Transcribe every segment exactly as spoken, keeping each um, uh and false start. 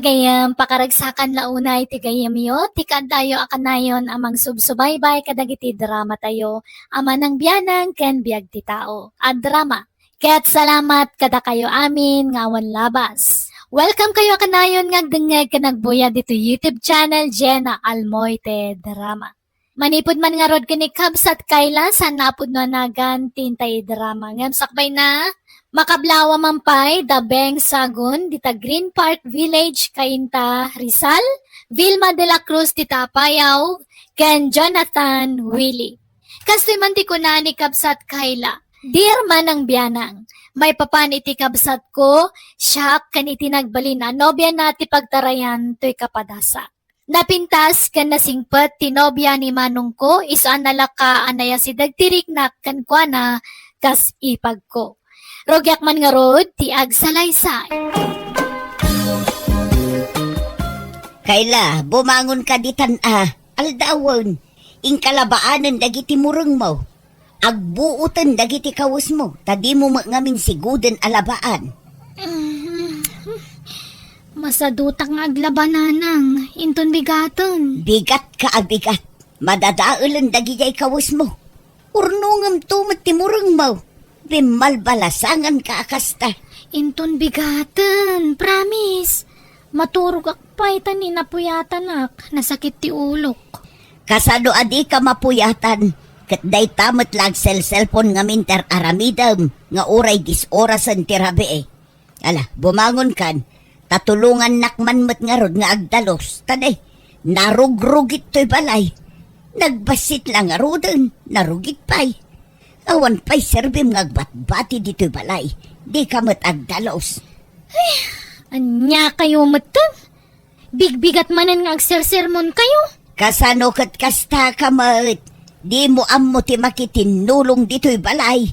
Ket pakaragsakan la unay ti gayyemyo, ti kaaddayo a kanayon a mangsubsubaybay kadagiti dramatayo a Manang Bianang ken Biag ti Tao a drama. Ket salamat kadakayo amin nga awan labas. Welcome kayo a kanayon nga agdengngeg ken agbuyat ditoy YouTube channel, Jenna Almoite Drama. Manipud man ngarud ken ni Kabsat Kayla, saan a pudno a nagan ti intay drama. Ngem sakbayna, makablawa man pay da Beng Sagun dita Green Park Village, Cainta, Rizal, Vilma de la Cruz dita Apayao, ken Jonathan Willie. Kastoy man ti kuna ni Kabsat Kayla, "Dear Manang Bianang, maipapan iti kabsatko, siak ken iti nagbalin a nobiana ti pagtarayan toy kapadasa. Napintas ken nasingpet ti nobia ni manongko, isu a nalaka a nayasideg ti riknak kenkuana kas ipagko. Rugiak man ngarud ti agsalaysay." Kayla, bumangon ka ditan a. Aldawen, inka labaanen dagiti murengmo. Agbuoten dagiti kawesmo, ta dimo met ngamin siguden a labaan. Mm, masadutak nga aglaba, Nanang, inton bigaten. Bigatka a bigat. Madadaelen dagijay kawesmo. Urnongemto met ti murengmo. Bimmalbalasanganka a kasta. Inton bigaten, promise. Maturogak pay ta ni napuyatanak, nasakit ti ulok. Kasano a dika mapuyatan? Ket dayta met la agselselpon ngamin ti ar-aramidem nga uray dis orasen ti rabii. Ala, bumangonkan, ta tulongannak man met ngarud nga agdalus. Ta ne, narugrugit toy balay. Nagbassit la ngaruden, narugit pay. Awan pay serbim nga agbatbati ditoy balay. Dika met agdalus. Ay, ania kayo met? Bigbigat manen nga agsersermon kayo. Kasano ket kasta ka met? Dimo ammo ti makitinnulong ditoy balay.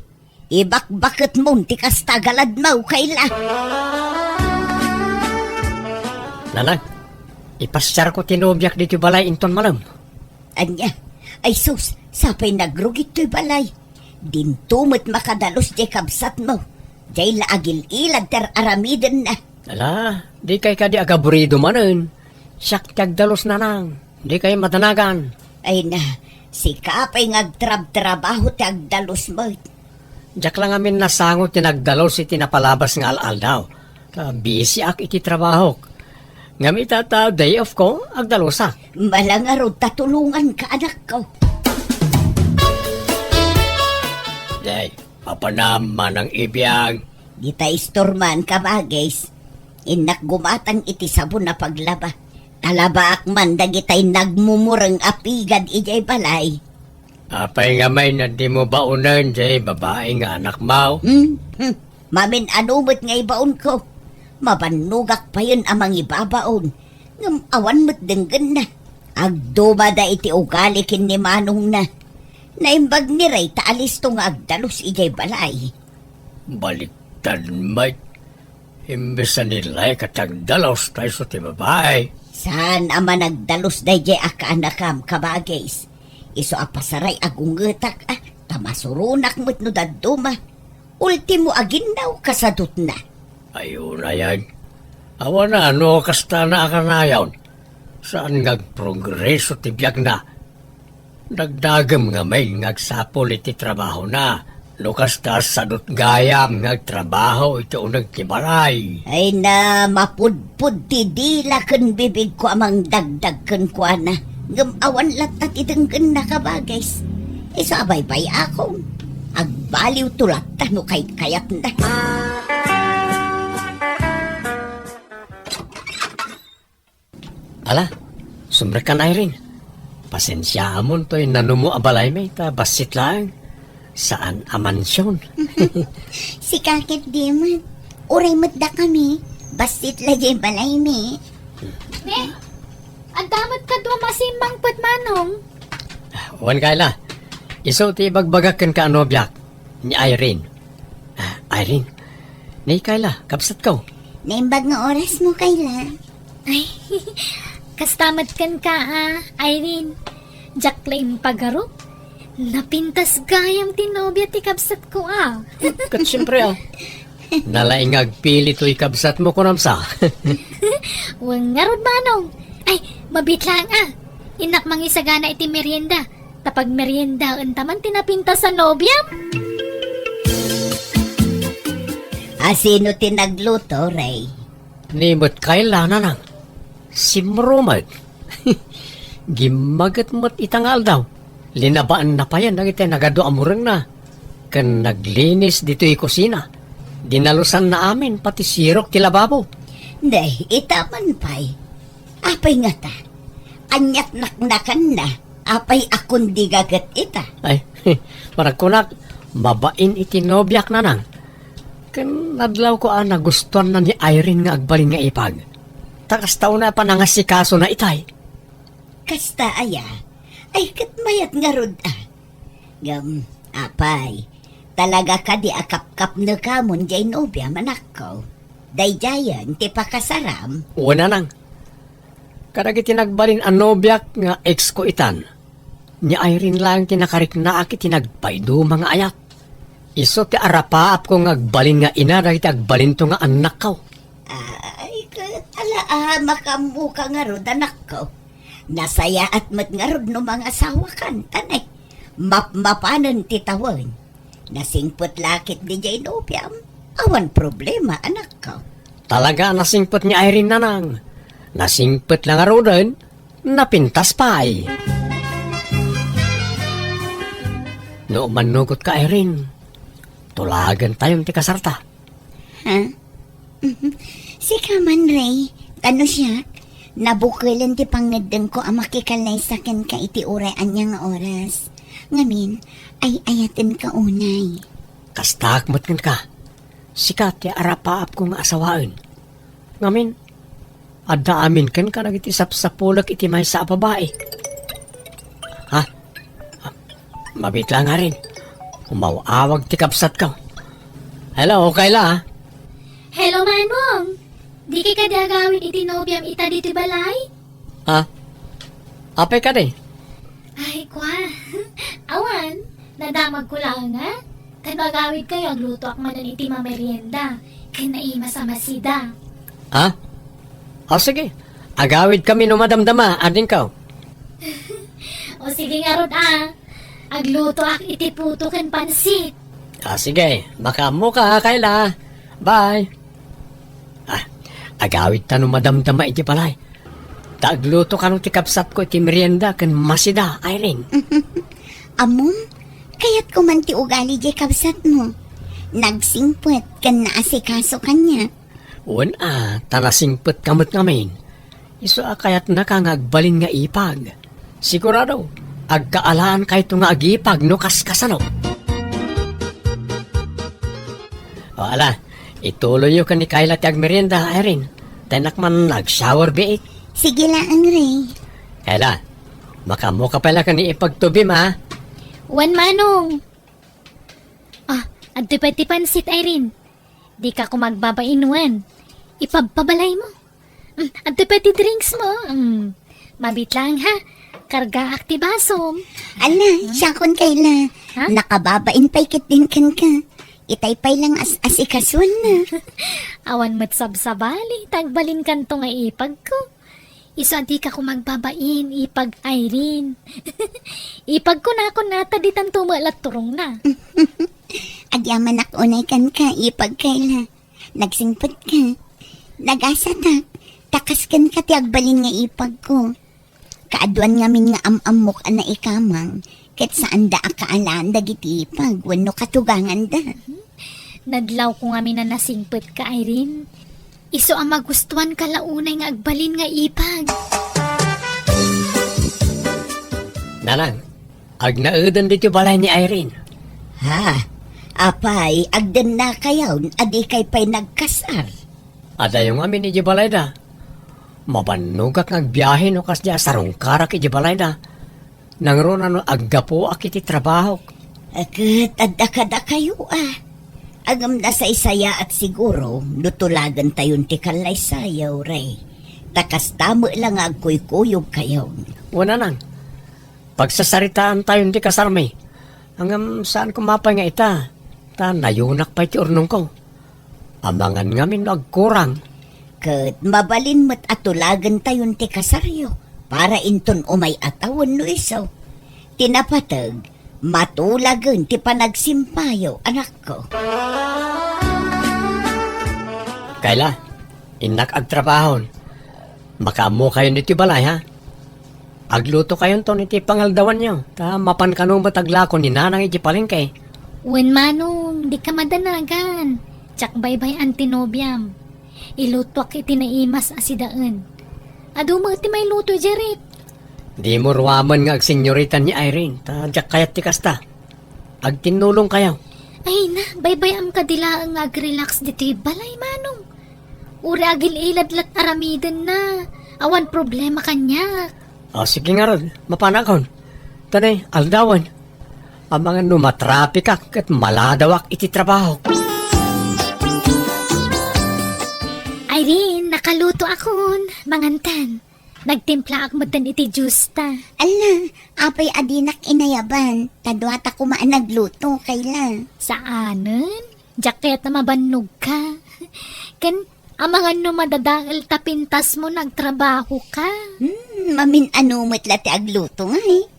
Ibakbaketmon ti kasta galadmo, Kayla. Nanang, ipasiarko ti nobiak ditoy balay inton malem. Ania? Ay sus, sapay nagrugit toy balay. Dinto met makadalus diay kabsatmo. Diay la agil-ilad ti ar-aramidenna. Ala, dikay kadi agaburido manen. Siak ti agdalus, Nanang. Dikay madanagan. Ay na, sika pay nga agtrabtrabaho ti agdalus met. Diak la ngamin nasango ti nagdalus iti napalabas nga al-aldaw. Ta busyak iti trabahok. Ngem ita ta day off ko, agdalusak. Malangarud ta tulonganka, anakko. Day, apanam, Manang Ibiag. Dita istorman, kabagis. Innak gumatang iti sabon a paglaba. Alabaak man dagitay nagmumureng a pigad idiay balay. Apay nga may na di mo baonen jay babae nga anak mo? Hmm? Hmm. Mamin-ano met nga ibaon ko? Mabannogak payen a mangibabaon. Ngem awan met denggenna. Agdumada iti ugali ken ni manongna. Naimbag ni Ray ta alisto nga agdalus idiay balay. Baliktad met. Imbes a ni Ray ket agdalus ta isu ti babae. Saan a managdalus dayjay a kaanakam, kabagis. Isu a pasaray a gungetak, a, ta masuronak met no dadduma. Ultimo a ginnaw kasadutna. Ay, unayen. Awan a no kasta na a kanayon. Saan nga agprogreso ti biagna. Dagdagem ngamin nga agsapul iti trabahona. No kasta, sadut gayam nga agtrabaho iti uneg ti balay. Ay na, mapudpod ti dila ken bibigko a mangdagdag kenkuana. Ngem awan latta ti denggenna, kabagis. Isu a baybay-akon. Agbaliwto latta no kaykayatna. Ala, sumrekkan, Irene. Pasensiaamon toy nanumo a balaymi ta bassit laeng. Saan a mansion. Sika ket di met. Uray met dakami, bassit la jay balaymi. Ne, adda met kadua masimmangpet, manong. Wen, Kayla. Isu ti ibagbagak kenka a nobiak, ni Irene. Ah, Irene. Ni Kayla, kabsatko. Naimbag nga orasmo, Kayla. Ay, kasta met kenka, ah, Irene. Diak la impagarup. Napintas gayam ti nobia ti kabsatko, ah. Ket siempre, ah. Nalaing nga agpili toy kabsatmo, kunam sa? Wen ngarud, Manong. Ay, mabitlaang a. Innak mangisagana iti merienda. Ta pagmeriendaentaman ti napintas a nobiam. A, sino ti nagluto, Ray? Ni met Kayla, Nanang. Simrumag. Gimmaget met ita nga aldaw. Linabaanna payen dagiti nagadu a murengna. Ken naglinis ditoy kusina. Dinalusanna amin pati sirok ti lababo. Nay, ita man pay. Apay ngata? Aniat naknakanna? Apay a kundigaget ita? Ay, panagkunak, mabain iti nobiak, Nanang. Ken nadlawko a nagustuanna ni Irene nga agbalin nga ipag. Ta kasta unay a panangasikasona itay. Kasta aya? Ay, ket mayat ngarud a. Ngem, apay, talaga kadi a kapkapnekamon jay nobiam, anakko? Daydiayen ti pakasaram? Wen, Nanang. Kadagiti nagbalin a nobiak nga ex ko itan, ni Irene laeng ti nakariknaak iti nagpaiduma nga ayat. Isu ti arapaapko nga agbalin nga ina dagiti agbalinto nga annakko. Ay, ket ala a, makaammoka ngarud, anakko. Nasayaat met ngarud no mangasawakan, ta nay, mapmapanen ti tawen. Nasingpet la ketdi jay nobiam. Awan problema, anakko. Talaga a nasingpet ni Irene, Nanang. Nasingpet la ngaruden, napintas pay. No umannugotka, Irene, tulagentayon ti kasarta. Ha? Sika man, Ray. Ta no siak, nabukelen ti pangngeddengko a makikallaysa kenka iti uray ania nga oras. Ngamin, ay-ayatenka unay. Kastaak met kenka. Sika ti arapaapko nga asawaen. Ngamin, adda amin kenka dagiti sapsapulek iti maysa a babai. Ha? Mabit la ngarin. Umaw-awag ti kabsatko. Hello, Kayla. Hello, Manong. Dika kadi agawid iti nobiam ita ditoy balay? Ha? Apay kadi? Ay, kwa. Awan, nadamagko laeng a. Ket no agawidkayo, aglutoak manen iti mamerienda ken naimas a masida. Ha? O, sige. Agawidkami no madamdama, adingko. O, sige ngarud a. Aglutoak iti puto ken pansit. O, sige. Makaammoka, Kayla. Bye. Ah, agawidta no madamdama iti balay. Ta agluto kano ti kabsatko iti merienda ken masida, Irene. Ammom, kayatko man ti ugali jay kabsatmo. Nagsingpet ken naasikaso kaniak. Wen a, ta nasingpetka met ngamin. Isu a kayatnaka nga agbalin nga ipag. Sigurado, agkaalaankayo nga agipag no kaskasano. O, ala, ituloyyo ken ni Kayla ti agmerienda, Irene. Ta innak man nag-shower biit. Sige laeng, Ray. Kayla, makaammoka pay la ken ni ipagtubim, ha? Wen, Manong. Ah, adtoy pay ti pansit, Irene. Dika koma agbabain wen. Ipabpabalaymo. Mm, adtoy pay ti drinks mo. Mm, mabit laeng, ha? Kargaak ti basom. Ala, siakon, Kayla. Ha? Nakababain pay ketdin kenka. Itay pay la nga as-asikasuenna. Awan met sabsabali, ta agbalinkanto nga ipagko. Isu a dika koma agbabain, ipag Irene. Ipagko nakon nata, ditanto met la turongna. Agyamanak unay kenka, ipag Kayla. Nagsingpetka. Nagasatak. Ta kas kenka ti agbalin nga ipagko. Kaaduan ngamin nga am-ammok a naikamang, ket saanda a kaalaan dagiti ipag wenno katuganganda. Nadlawko ngamin a nasingpetka, Irene. Isu a magustuanka la unay nga agbalin nga ipag. Nanang, agnaeden ditoy balay ni Irene. Ha? Apay, agdennakayon a dikay pay nagkasar? Adayo ngamin idiay balayda. Mabannogak nga agbiahe no kasdi a sarungkarak idiay balayda. Nangruna no aggapuak iti trabahok. Ket adda kadakayo a. Ngem nasaysayaat siguro no tulagentayon ti kallaysayo, Ray. Ta kasta met la nga agkuykuyogkayo. Wen, Nanang, pagsasaritaantayon ti kasarmi. Ngem saan koma pay nga ita, ta nayunak pay ti urnongko. Amangan ngamin no agkurang. Ket mabalin met a tulagentayon ti kasaryo para inton umay-at a wenno isu. Ti napateg, matulagen ti panagsimpayo, anakko. Kayla, innak agtrabahon. Makaammokayon iti balay, ha? Aglutokayonton iti pangaldawanyo, ta mapan kano met aglako ni Nanang iti palengke. Wen, Manong, dika madanagan. Diak baybay-an ti nobiam. Ilutuak iti naimas a sidaen. Adu met ti mailuto, Jerry. Dimo ruamen nga agsenyorita ni Irene, ta diak kayat ti kasta. Agtinnulongkayo. Ay na, baybay-am kadi laeng nga agrelax ditoy balay, Manong. Uray agil-ilad la't aramidenna. Awan problema kaniak. O, sige ngarud, mapanakon. Tani, aldawen. Amangan no matrapikak ket maladawak iti trabahok. Irene, nakalutoakon. Mangantan. Nagtimplaak metten iti juice ta. Ala, apay a dinak inayaban? Ta duata koma a nagluto, Kayla. Saanen? Diak kayat a mabannogka. Ken, amangan no madadael ta pintasmo no agtrabahoka. Hmm, mamin-ano met la ti agluto ngay.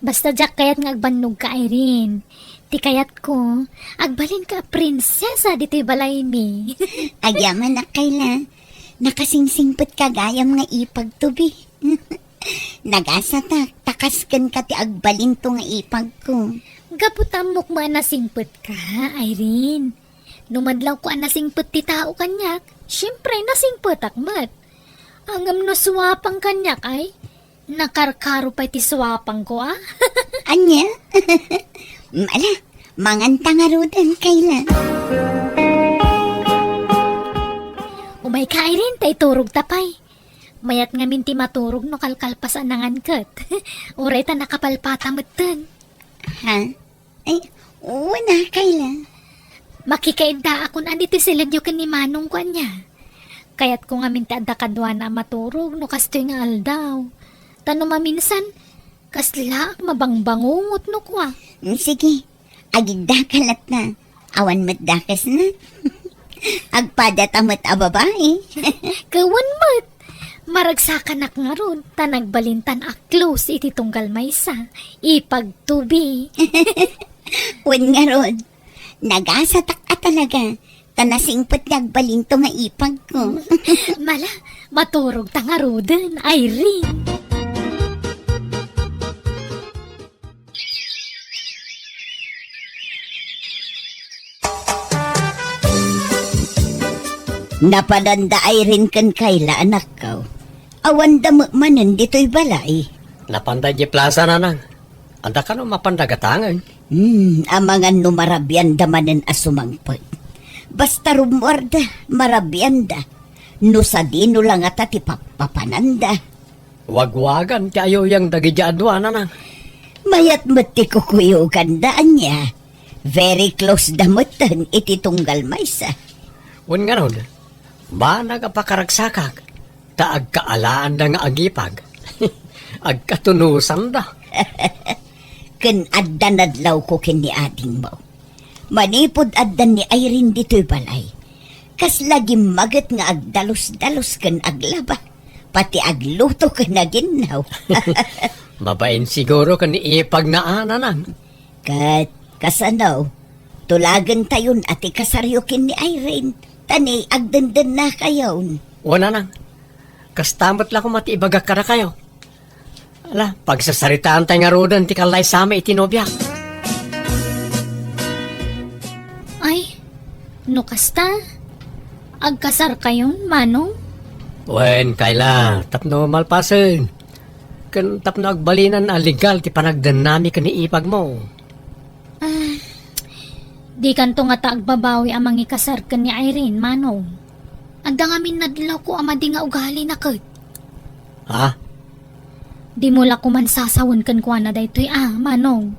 Basta diak kayat nga agbannogka, Irene. Ti kayatko, agbalinka a prinsesa ditoy balaymi. Agyamanak, Kayla. Nakasingsingpetka gayam nga ipagto bi. Nagasatak, ta kas kenka ti agbalinto nga ipagko. Gapu ta ammok met a nasingpetka, Irene. No madlawko a nasingpet ti tao kaniak, siempre, nasingpetak met. Ngem no suapang kaniak, ay, nakarkaro pay ti suapangko, a? Ania? Ala, manganta ngaruden, Kayla. Umayka, Irene, ta iturogta pay. Mayat ngamin ti maturog no kalkalpasan a nganket. Uray ta nakapalpata metten. Ha? Ay, wen a, Kayla. Makikaiddaakon a ditoy siledyo ken ni Manongko, ania. Kayatko ngamin ti adda kaduana a maturog no kastoy nga aldaw. Ta no maminsan, kaslaak mabangbangungot no kua. Mm, sige, agiddaka latta. Awan met dakesna. Agpadata met a babai. Kawan met. Maragsakanak ngarud, ta nagbalintan a close iti tunggal maysa. Ipagto bi. Wen ngarud, nagasatak a talaga, ta nasingpet nga agbalinto nga ipagko. Mala, maturogta ngaruden, Irene. Napananda Irene ken Kayla, anakko. Awanda met manen ditoy balay. Napanda idiay plasa, nanang. Adda kano mapanda gatangen? Hmm, amangan no marabianda manen a sumangpet. Basta rummuarda, marabianda. No sadino la ngata ti pappapananda. Wagwagan ti ayuyang dagiti adua, nanang. Mayat met ti kukuyoganda, ania. Very close da metten iti tunggal maysa. Wen ngarud, banag a pakaragsakak, ta agkaalaanda nga agipag. Agkatunusanda. Ken adda nadlawko ken ni adingmo. Manipud addan ni Irene ditoy balay, kasla gimmaget nga agdalus-dalus ken aglaba, pati agluto ken aginnaw. Mabain siguro ken ni ipagna a, nanang. Ket kasano, tulagentayon a ti kasaryo ken ni Irene, ta ni agdendennakayon. Wen, nanang. Kasta met la koma ti ibagak kadakayo. Ala, pagsasaritaantay ngaruden ti kallaysami iti nobiak. Ay, no kasta, agkasarkayon, Manong? Wen, Kayla, tapno malpasen. Ken tapno agbalinan a legal ti panagdennami ken ni ipagmo. Ah, dikanto ngata agbabawi a mangikasar ken ni Irene, Manong. Adda ngamin nadlawko a madi nga ugalina ket. Ha? Dimo la koman sasawen kenkuana daytoy a, Manong.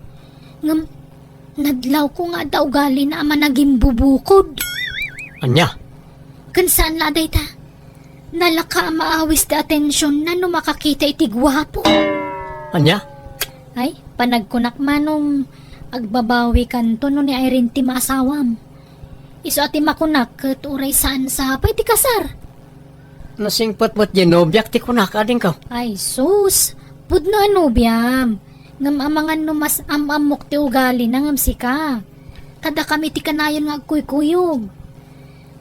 Ngem, nadlawko nga adda ugalina a managimbubukod. Ania? Ken saan la a dayta. Nalaka a maawis ti atensionna no makakita iti guapo. Ania? Ay, panagkunak, Manong, agbabawikanto no ni Irene ti maasawam. Isu a ti makunak ket uray saan sapay ti kasar. Nasingpet met diay nobiak ti kunak, adingko. Ay, sus! Pudno a nobiam. Ngem amangan no mas am-ammok ti ugalina ngem sika. Kadakami ti kanayon nga agkuykuyog.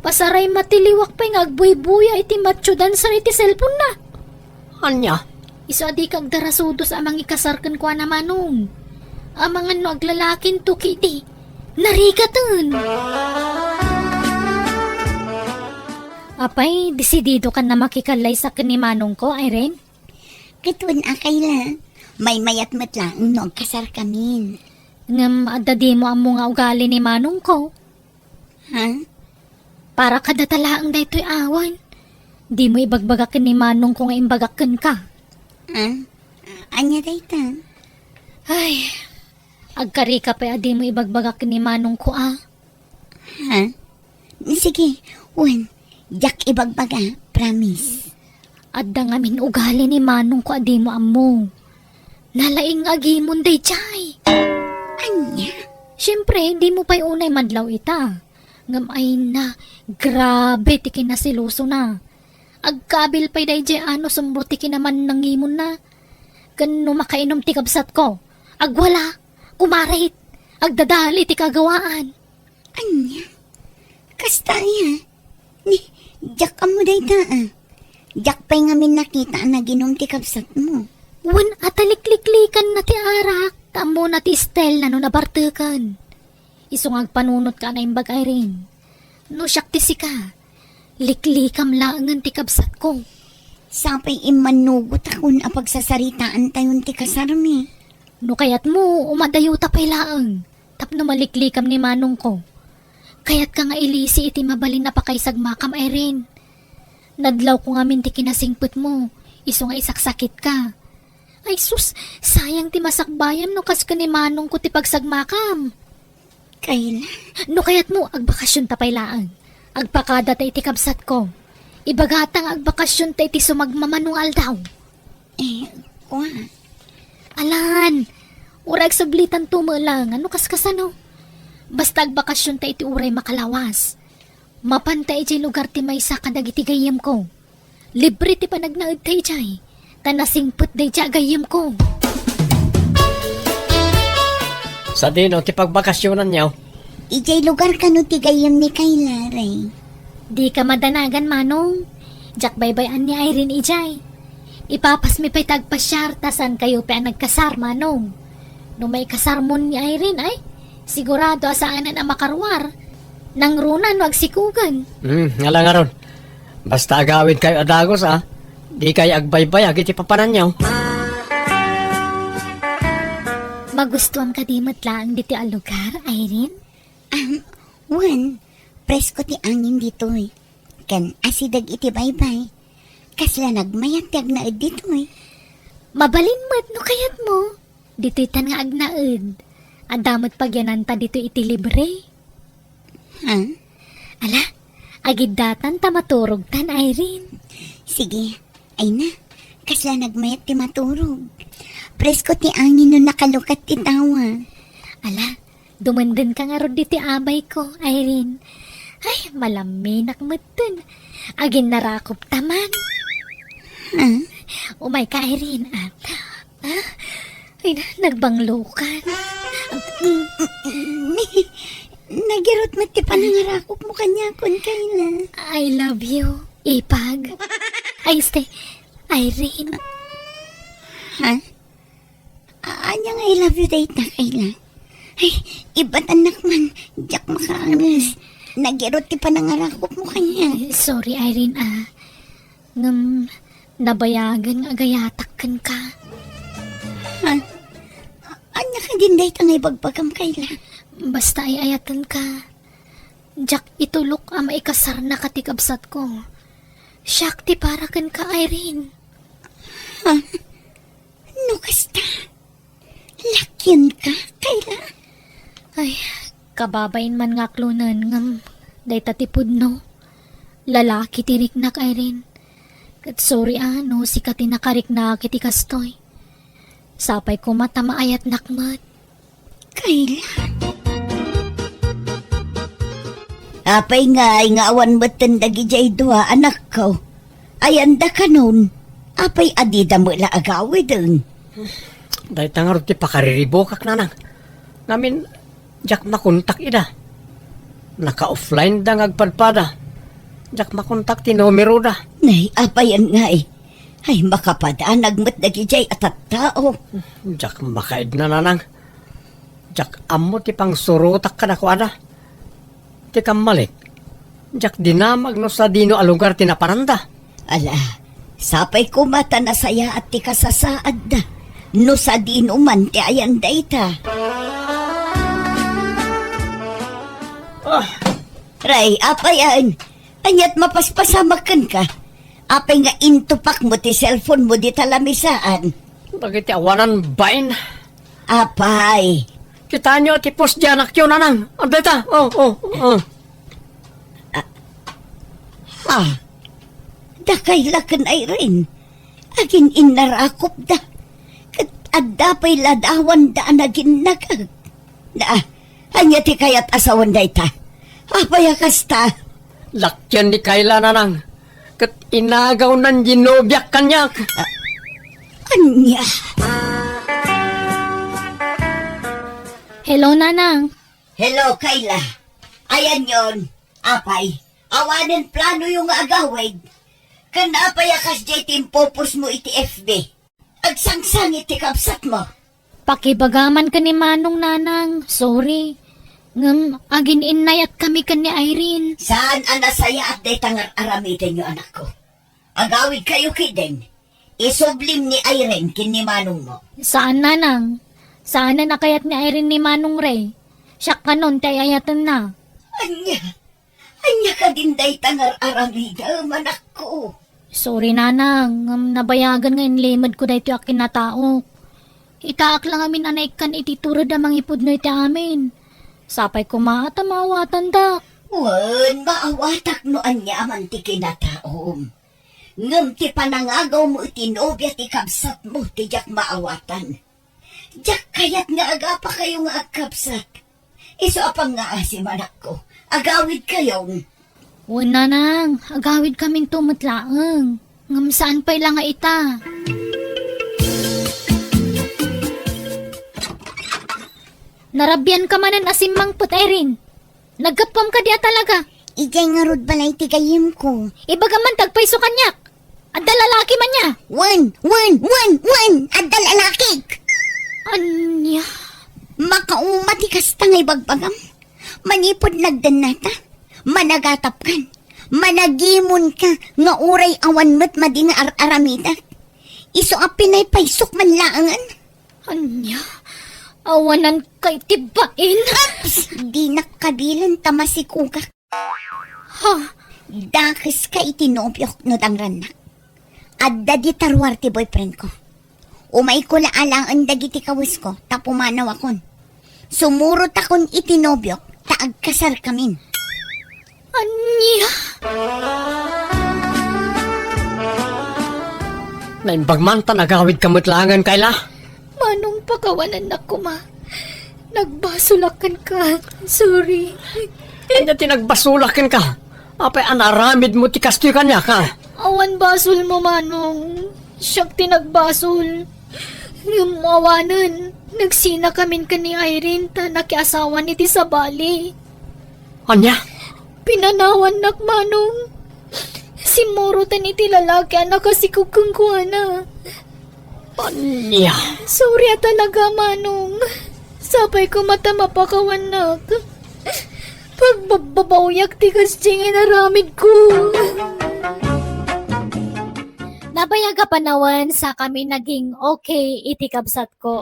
Pasaray matiliwak pay nga agbuybuya iti macho dancer iti cellphone-na. Ania? Isu a dika agdarasudos a mangikasar kenkuana, Manong. Amangan no aglalakinto ketdi, narigaten. Apay, desididokan a makikallaysa ken ni manongko, Irene? Ket wen a, Kayla, maymayat met laeng no agkasarkamin. Ngem adda dimo ammo nga ugali ni manongko. Ha? Para kadata laeng daytoy awan. Dimo ibagbaga ken ni manongko nga imbagak kenka. Ha? Ania dayta? Ay, agkarika pay a dimo ibagbaga ken ni manongko a. Ha? Sige, wen, diak ibagbaga, promise. Adda ngamin ugali ni manongko a dimo ammo. Nalaing nga agimon daydiay. Ania? Siempre, dimo pay unay madlaw ita. Ngem ay na, grabe ti kinaselosona. Agkabil pay daydiay a no sumro ti kinamannangimonna. Ken no makainom ti kabsatko, agwala, kumarit, agdadal iti kagawaan. Ania? Kasta aya? Ni, diak ammo dayta a. Diak pay ngamin nakita a naginom ti kabsatmo. Wen a ta likliklikanna ti arak, ta ammona ti style-na no nabarteken. Isu nga agpanunotka a naimbag, Irene. No siak ti sika, liklikam laengen ti kabsatko. Sapay immannugotakon a pagsasaritaantayon ti kasarmi. No kayatmo, umadayota pay laeng tapno maliklikam ni manongko. Kayatka nga ilisi iti mabalin a pakaisagmakam, Irene. Nadlawko ngamin ti kinasingpetmo, isu nga isaksakitka. Ay sus, sayang ti masakbayam no kas ken ni manongko ti pagsagmakam. Kayla? No kayatmo, agbakasionta pay laeng. Agpakadata iti kabsatko. Ibagata nga agbakasionta iti sumagmamano nga aldaw. Eh, kua. Alan, uray agsublitanto met laeng, no kaskasano. Basta agbakasionta iti uray makalawas. Mapanta idiay lugar ti maysa kadagiti gayyemko. Libre ti panagnaedta idiay, ta nasingpet daydiay a gayyemko. Sadino ti pagbakasionanyo? Idiay lugar kano ti gayyem ni Kayla, Ray? Dika madanagan, Manong. Diak baybay-an ni Irene idiay. Ipapasmi pay ti agpasiar, ta saankayo pay a nagkasar, Manong. No maikasarmon ni Irene, ay, sigurado a saanen a makaruar. Nangruna no agsikogen. Hmm, ala ngarud. Basta agawidkayo a dagus, a. Dikayo agbaybayag iti papananyo. Magustuam kadi met laeng ditoy a lugar, Irene? Am, wen, presko ti angin ditoy. Ken asideg iti baybay. Kasla nagmayat ti agnaed ditoy. Mabalin met no kayatmo. Ditoytan nga agnaed. Adda met pagyananta ditoy iti libre. Ha? Ala, agiddatan ta maturogtan, Irene. Sige. Ay na, kasla nagmayat ti maturog. Presko ti angin no nakalukat ti tawa. Ala, dumengdengka ngarud ditoy abayko, Irene. Ay, malaminak metten. Aginnarakopta man. Ha? Umayka, Irene, a. Ah, ay na, nagbanglokan. Nagirot met ti panangarakopmo kaniakon, Kayla. I love you, Ipag. Ay, este, Irene. Ha? A-, ania nga I love you dayta, Kayla? Ay, ibatannak man, diak makaanges. Nagirot ti panangarakopmo kaniak. Sorry, Irene, a. Ngem, nabayagen nga agayatak kenka. Ha? Ania kadin dayta nga ibagbagam, Kayla? Basta ay-ayatenka. Diak itulok a maikasarnaka ti kabsatko. Siak ti para kenka, Irene. Ha? No kasta? Lakienka, Kayla? Ay, kababain man nga aklonen ngem dayta ti pudno. Lalaki ti riknak, Irene. Ket sorry a no sika ti nakariknak iti kastoy. Sapay koma ta maayatnak met. Kayla? Apay ngay nga awan metten dagidiay dua, anakko? Ayanda kanon? Apay a dida met la agawiden? Dayta ngarud ti pakariribukak, nanang. Ngamin, diak makontak ida. Naka-offline da nga agpadpada. Diak makontak ti numeroda. Nay, apayan ngay? Ay, makapadanag met dagidiay a tattao. Diak makaidna, nanang. Diak ammo ti pangsurotak kadakuada. Ti kammalik, diak dinamag no sadino a lugar ti naparanda. Ala, sapay koma ta nasayaat ti kasasaadda no sadino man ti ayan dayta. Ah. Ray, apayan, aniat mapaspasamak kenka? Apay nga intupakmo ti cellphone mo dita lamisaan? Dagiti awanan bain. Apay. Kitaenyo ti post diay anakyo, nanang. Adda ita. Oh, oh, oh. Ah. Ha? Dakay la ken Irene. Agin-innarakopda. Ket adda pay ladawanda a naginnagak. Na, ania ti kayat a sawen dayta? Apay a kasta? Lakian ni Kayla, nanang. Ket inagawnan ti nobiak kaniak. Ah, ania? Hello, nanang. Hello, Kayla. Ayanyon, apay, awanen planoyo nga agawid? Ken apay a kasdiay ti impopost mo iti F B? Agsangsangit ti kabsatmo. Pakibagaman ken ni Manong, nanang. Sorry. Ngem agin-innayatkami ken ni Irene. Saan a nasayaat dayta nga ar-aramidenyo, anakko? Agawidkayo ketdin. Isublim ni Irene ken ni Manongmo. Saan, nanang. Saanen a kayat ni Irene ni Manong Ray. Siak kanon ti ay-ayatenna. Ania? Ania kadin dayta nga ar-aramidem, anakko? Sorry, nanang, ngem nabayagen nga inlimedko daytoy a kinataok. Itaak la ngamin a naikkan iti tured a mangipudno iti amin. Sapay koma ta maawatandak. Wen, maawatak no ania man ti kinataom. Ngem ti panangagawmo iti nobia ti kabsatmo ti diak maawatan. Diak kayat nga agapakayo nga agkabsat. Isu a pangngaasi, manakko. Agawidkayon. Wen, nanang, agawidkaminto met laeng. Ngem saan pay la nga ita? Narabianka manen a simmangpet, Irene. Naggapuam kadi a talaga? Idiay ngarud balay ti gayyemko. Ibagam man ti agpayso kaniak. Adda lalaki man nia? Wen, wen, wen, wen! Adda lalakik! Ania? Makauma ti kasta nga ibagbagam. Manipud nagdennata, managatapkan, managimonka nga uray awan met madi nga ar-aramidak. Isu a pinaypaysok man laengen. Ania? Awanan kay ti bain? Ups! Dinak kabilen ta masikugak. Ha? Dakeska iti nobiok no dangrannak. Adda di taruar ti boyfriendko. Umayko la alaen dagiti kawesko ta pumanawakon. Sumurotakon iti nobiok ta agkasarkamin. Ania? Naimbag man ta nagawidka met laengen, Kayla. Manong, pakawanannak koma. Nagbasolak kenka. Sorry. Ania ti nagbasolak kenka? Apay a naaramidmo ti kastoy kaniak, ha? Awan basolmo, Manong. Siak ti nagbasol. Ngem awanen, nagsinakamin ken ni Irene ta nakiasawan iti sabali. Ania? Pinanawannak, Manong. Simmuroten iti lalaki a nakasikog kenkuana. Ania? Sorry a talaga, Manong. Sapay koma ta mapakawannak. Pagbabbabawiak ti kasdiay nga inaramidko. Nabayag a panawen, sakami naging okay iti kabsatko.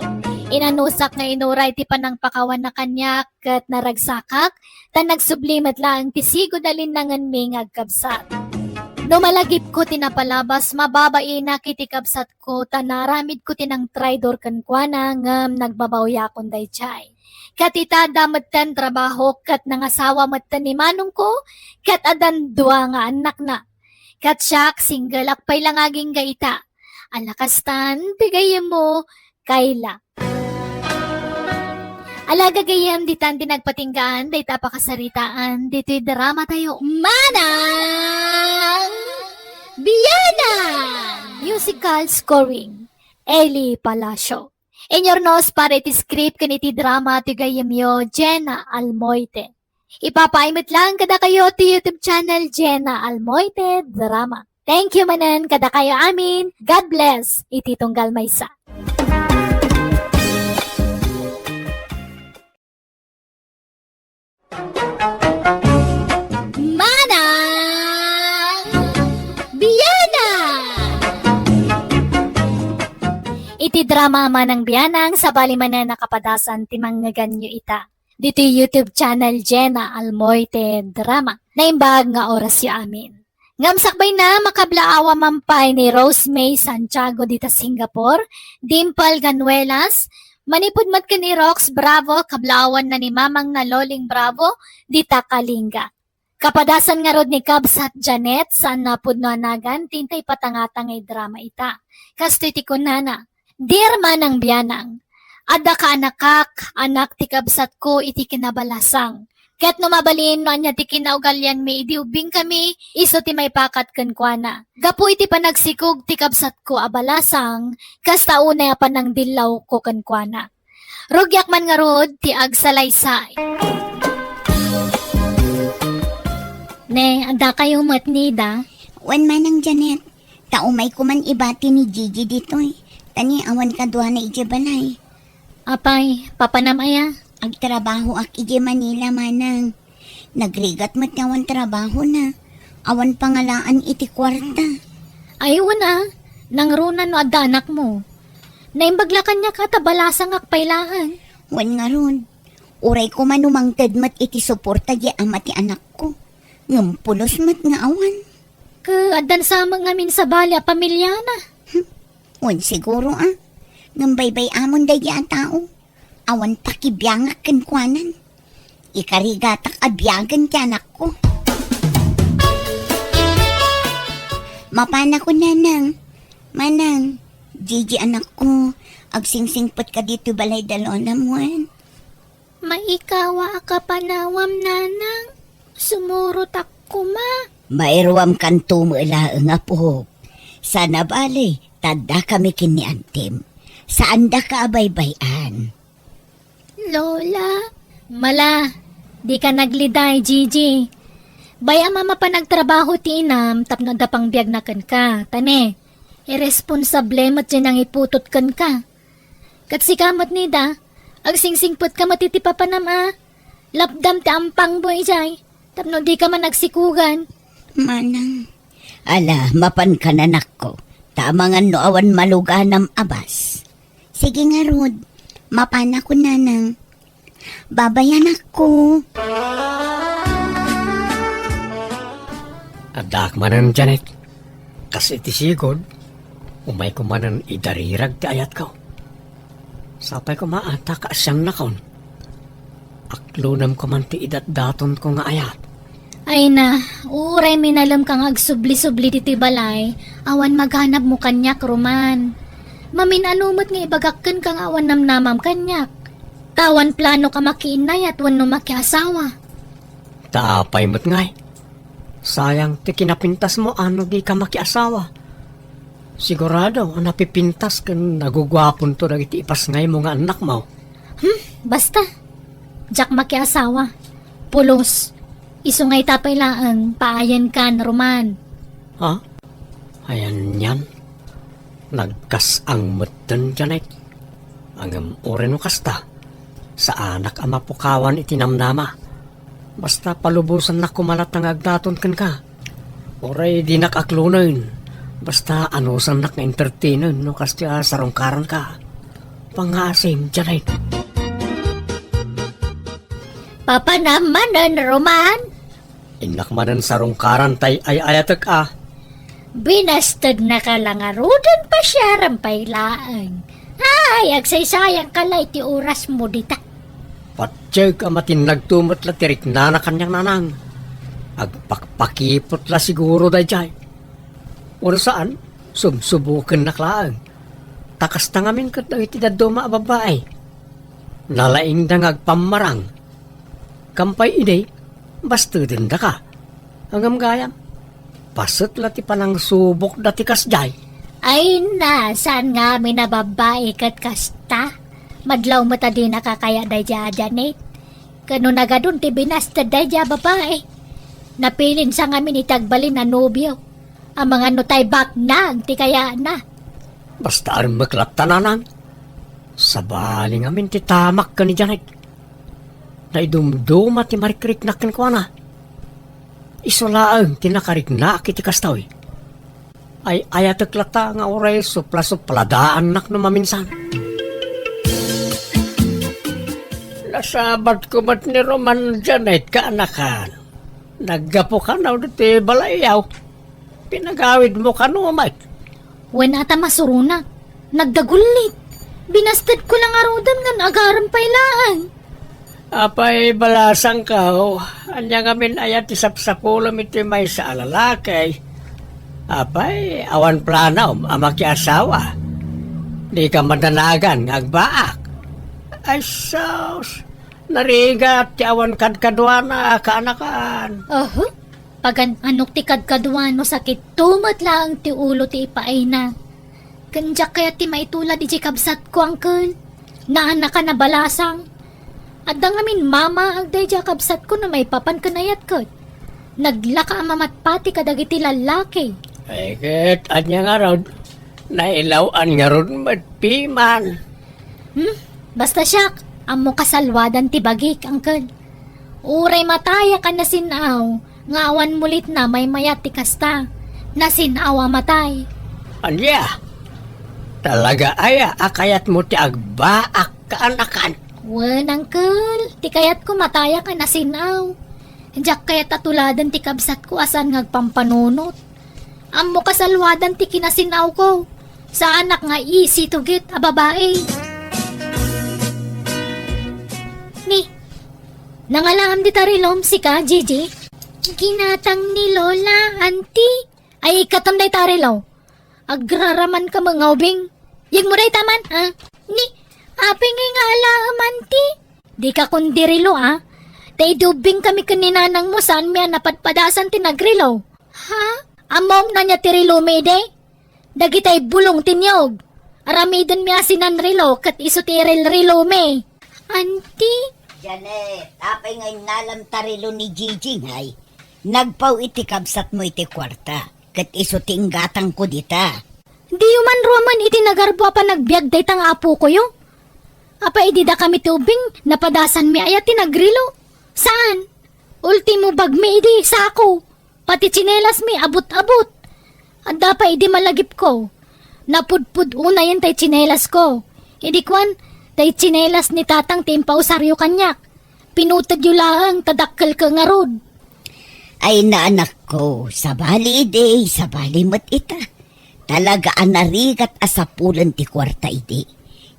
Inanusak nga inuray ti panangpakawanna kaniak ket naragsakak, ta nagsubli met laeng ti sigud a linnangenmi nga agkabsat. No malagipko ti napalabas, mababainak iti kabsatko ta naaramidko ti nangtraidor kenkuana ngem nagbabawiakon daydiay. Ket ita, adda metten trabahok ket nangasawa metten ni manongko ket addan dua nga annakna. Ket siak, singgelak pay la nga agingga ita. Ala kastan ti gayyemmo, Kayla. Ala, gagayyem, ditan ti nagpatinggaan dayta a pakasaritaan ditoy drama tayo. Manang Bianang! Musical scoring, Eli Palacio. Inurnos para iti script ken iti drama ti gayyemyo, Jenna Almoite. Ipapaay met lang kadakayo ti YouTube channel, Jenna Almoite Drama. Thank you manen kadakayo amin. God bless iti tunggal maysa. Manang Bianang! Iti drama Manang Bianang, sabali manen a kapadasan ti mangngegannyo ita ditoy YouTube channel, Jenna Almoite Drama. Naimbag nga orasyo amin. Ngem sakbayna, makablaawa man pay ni Rose May Santiago dita Singapore, Dimple Ganuelas, manipud met ken ni Rox Bravo, kablaawanna ni Mamangna Loling Bravo, dita Kalinga. Kapadasan ngarud ni Kabsat Janet, saan a pudno a nagan, ti intay patangtangay drama ita. Kastoy ti kunana, Dear Manang Bianang, adda kaanakak, anak ti kabsatko iti kinabalasang. Ket no mabalin no ania ti kinaugalianmi idi ubbingkami, isu ti maipakat kenkuana. Gapu iti panagsikog ti kabsatko a balasang, kasta unay a panangdillawko kenkuana. Rugiak man ngarud ti agsalaysay. Ne, addakayo met, Nida? Wen, Manang Janet, ta umayko man ibati ni Gigi ditoy. Ta ni awan kaduana idiay balay. Apay, papanam aya? Agtrabahoak idiay Manila, Manang. Nagrigat met ti awan trabahona. Awan pangalaan iti kuarta. Ay, wen a, nangruna no adda anakmo. Naimbag la kaniak a ta balasangak pay laeng. Wen ngarud, uray koma no mangted met iti suporta diay ama ti anakko. Ngem pulos met nga awan. Ket addan sa met ngamin sabali a pamiliana. Hmm. Wen siguro a. Ngem baybay-amon daydiay a tao. Awan pakibiangak kenkuanan. Ikarigatak a biagen ti anakko. Mapanakon, Nanang. Manang, Gigi anakko, agsingsingpetka ditoy balay da Lola mo, wen? Maikawa a kapanawam, Nanang. Sumurotak koma. Mairuamkanto met laeng, apok. Saan a bale, ta addakami ken ni antim. Saandaka a baybay-an. Lola. Mala, dika nagliday, Gigi. Bay-am a mapan agtrabaho ti inam tapno adda pangbiagna kenka. Ta ne, irresponsable met diay nangiputot kenka. Ket sika met, Nida, agsingsingpetka met iti papanam a lapdam ti ampangmo idiay tapno dika man agsikogan. Manang. Ala, mapankan, anakko, ta amangan no awan maluganam a bas. Sige ngarud, mapanakon, Nanang. Babay, anakko. Addaak manen, Janet. Kas iti sigud, umayko manen idarirag ti ayatko. Sapay koma a ta kaasiannakon. Aklonem koman ti idatdatonko nga ayat. Ay na, uray minalem ka nga agsubli-subli ditoy balay, awan maganabmo kaniak, Roman. Mamin-ano met nga ibagak kenka nga awan namnamam kaniak. Ta awan planok a makiinnayat wenno makiasawa. Ta apay met ngay? Sayang ti kinapintasmo a no dika makiasawa. Sigurado a napipintas ken naguguaponto dagiti ipasngaymo nga annakmo. Hmm, basta. Diak makiasawa. Pulos. Isu nga ita pay laeng, paayenkan, Roman. Ha? Ayan yan. Nagkas-ang metten, Janet. Ngem uray no kasta, saanak a mapukawan iti namnama. Basta palubosannak koma latta nga agdaton kenka. Uray dinak aklonen, basta anusannak nga entertainen no kasdiay a sarungkaranka. Pangngaasim, Janet. Papanam manen, Roman? Innak manen sarungkaran tay ay-ayatek a. Binastednaka la ngaruden pasiarem pay laeng. Ay, agsaysayangka la iti orasmo dita. Patiek a matinnagto met la ti riknana kaniak, Nanang. Agpakpakipot la siguro daydiay. Wenno saan, subsubokennak laeng. Ta kasta ngamin ket dagiti dadduma a babbai. Nalaingda nga agpammarang. Kampay idi, bastedendaka. Ngem gayam, paset la ti panangsubokda ti kasdiay. Ay na, saan ngamin a babbai ket kasta? Madlaw met a dinaka kaya daydiay a Janet. Ket no nagadun ti binasted daydiay a babai, napilinsa ngamin iti agbalin a nobio. Amangan no tay baknang ti kayana. Basta armek latta, nanang. Sabali ngamin ti tamak ken ni Janet. Naidumduma ti marikriknak kenkuana. Isu laeng ti nakariknak iti kastoy. Ay-ayatek latta nga uray supla-supladaannak no maminsan. Nasabatko met ni Roman, Janet, kaanakan. Naggapu kano ditoy balayyo. Pinagawidmo kano met? Wen, ata masuronak. Nagdagullit. Binastedko la ngaruden ngem agarem pay laeng. Apay, balasangko, ania ngamin aya ti sapsapulem iti maysa a lalaki? Apay, awan planom a makiasawa? Dika madanagan nga agbaak? Ay sus, narigat ti awan kadkaduana a kaanakan. Aha. Pagan-anok ti kadkaduan no sakit to met laeng ti ulo ti ipaayna. Ken diak kayat ti maitulad idiay kabsatko, uncle. Naanakan a balasang. Adda ngamin mamaag daydiay a kabsatko no maipapan ken ayat ket. Naglaka a mamatpati kadagiti lallaki. Ay, ket ania ngarud? Nailaw-an ngarud met piman. Hmm? Basta siak, ammo kasalwadan ti bagik, uncle. Uray matayak a nasin-aw, nga awan mulitna maymayat ti kasta. Nasin-aw a matay. Ania? Talaga aya a kayatmo ti agbaak kaanakan? Wen, uncle, ti kayatko matayak a nasin-aw. Diak kayat a tuladen ti kabsatko a saan nga agpampanunot. Ammo kasalwadan ti kinasin-awko. Saanak nga easy to get a babai. Ni, nangalaam dita relom sika, Gigi? Ginatang ni Lola, Auntie. Ay, ikkatam dayta relo. Agraraman ka nga ubing. Yegmo dayta man, ha? Ni, apay ngay nga alaam, Auntie? Dika kundi relo, a? Ta idi ubbing kami ken ni nanangmo, saanmi a napadpadasan ti nagrelo. Ha? Ammom ania ti relomi idi? Dagitay bulong ti niyog. Aramidenmi a sinanrelo ket isu ti irelrelomi. Auntie? Janet, apay nga innalam ta relo ni Gigi, ngay? Nagpaw iti kabsatmo iti kuarta, ket isu ti inggatangko dita. Diyo man ruaman iti nagarbo a panagbiag dayta nga apokoyo? Apay idi dakami ti ubbing, napadasanmi aya ti nagrelo? Saan? Ultimo bagmi idi sako. Pati tsinelasmi, abut-abut. Adda pay idi malagipko. Napudpud unayen tay tsinelasko. Idi kuan, tay tsinelas ni tatang ti impausaryo kaniak. Pinutedyo laeng ta dakkelko ngarud. Ay, naanakko, sabali idi, sabali met ita. Talaga a narigat a sapulen ti kuarta idi.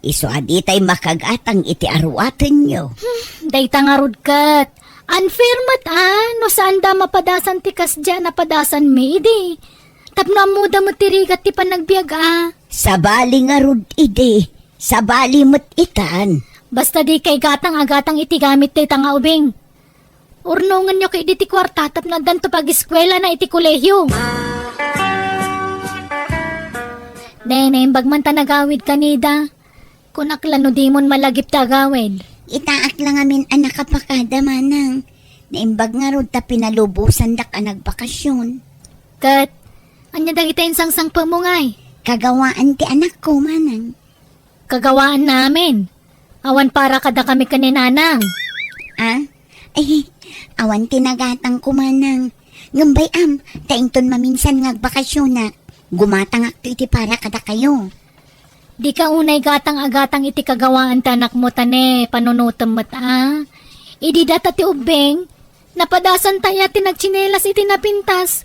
Isu a ditay makagatang iti aruatenyo. Hmm, dayta ngarud ket. Unfair met a, no saanda mapadasan ti kasdiay a napadasanmi idi. Tapno ammoda met ti rigat ti panagbiag a. Sabali ngarud idi. Sabali met itan. Basta dikay gatang a gatang iti gamit dayta nga ubing. Urnongenyo kadi ti kuarta tapno addanto pagiskuelana iti kolehio. Ne, naimbag man ta nagawid ka, Nida. Kunak la no dimon malagip ti agawid. Itaak la ngamin a nakapakada, manang. Naimbag ngarud ta pinalubosandak a nagbakasyon. Ket, ania dagiti insangsangpetmo ngay? Kagawaan ti anakko, manang. Kagawaan namin. Awan para kadakami ken ni Nanang. Ah? Ay, awan ti nagatangko, manang. Ngem bay-am, ta inton maminsan nga agbakasyonak, gumatangakto iti para kadakayo. Dika unay gatang a gatang iti kagawaan ti anakmo, ta ne, panunotem met a. Idi data ti ubbing, napadasanta aya ti nagtsinelas iti napintas.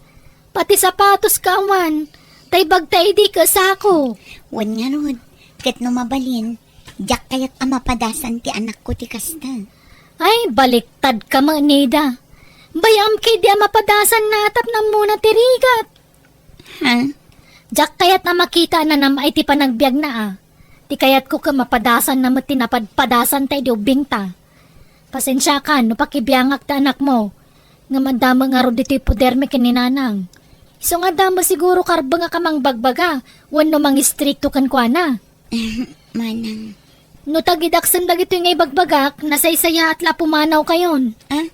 Pati sapatos ka awan, tay bagta idi ket sako. Wen ngarud, ket no mabalin, diak kayat a mapadasan ti anakko ti kasta. Ay, baliktad ka met, Nida. Bay-am ketdi a mapadasanna a tapno ammona ti rigat. Ha? Diak kayat a makita a nanam-ay ti panagbiagna a. Ti kayatko ket mapadasanna met ti napadpadasanta idi ubbingta. Pasensiakan no pakibiangak ti anakmo, ngem adda met ngarud ditoy podermi ken ni nanang. Isu nga adda met siguro karbengak a mangbagbaga wenno mangistrikto kenkuana. Manang. No tagidaksem dagitoy nga ibagbagak, nasaysayaat la a pumanawkayon. Ah?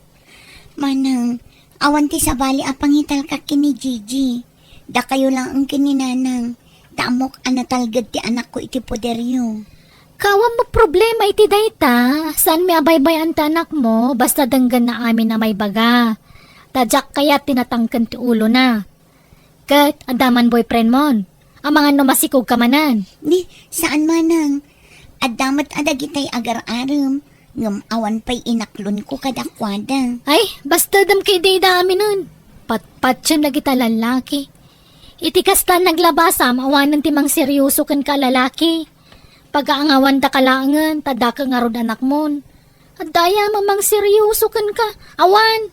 Manang, awan ti sabali a pangitalka ken ni Gigi. Dakayo laeng ken ni Nanang. Ta ammok a natalged ti anakko iti poderyo. Awan met problema iti dayta, saanmi a baybay-an ti anakmo, basta denggenna amin a maibaga. Ta diak kayat ti natangken ti ulona. Ket adda man boyfriendmon. Amangan no masikogka manen. Ni, saan manang. Adda met a dagitay agar-arem, ngem awan pay inaklonko kadakuada. Ay, bastadem ket idi ida aminen. Patpatiem dagita lallaki. Iti kasta naglabasam, awanen ti mangseryoso kenka a lalaki. Pagaangawandaka laengen, ta daka ngarud anakmon. Adda aya a mangseryoso kenka? Awan.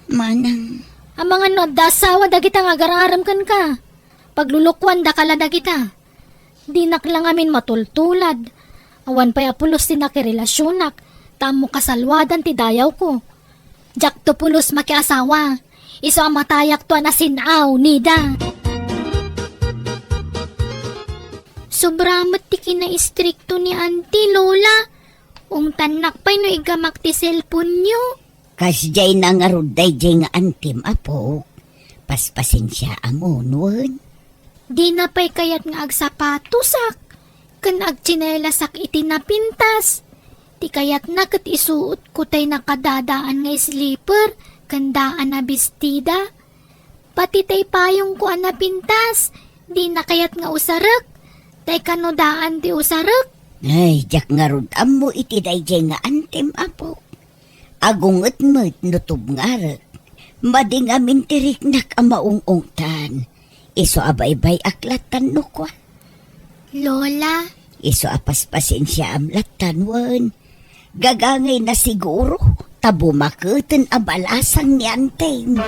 Manang. Amangan no adda asawa dagita nga agar-arem kenka. Paglulukuandaka la dagita. Dinak la ngamin matultulad. Awan pay a pulos ti nakirelasionak, ta ammo kasalluadan ti dayawko. Diakto pulos makiasawa. Isu a matayakto a nasin-aw, Nida. Sobra met ti kinaistrikto ni Auntie, Lola. Ungtannak pay no igamak ti cellphone-yo. Kasdiay na ngarud daydiay nga antim, apok. Paspasensiaam wen. Dina pay kayat nga agsapatosak ken agtsinelasak iti napintas. Ti kayatna ket isuotko tay nakadadaan nga slipper ken daan a bestida. Pati tay payongko a napintas, dina kayat nga usarek. Tay kano daan ti usarek? Ay, diak ngarud ammo iti daydiay nga antim, apok. Agunget met no tubngarek. Madi ngamin ti riknak a maung-ungtan. Isu a baybay-ak lattan no kua. Lola. Isu a paspasensiaam lattan wen. Gagangayna siguro, ta bumaketen a balasang ni Anting.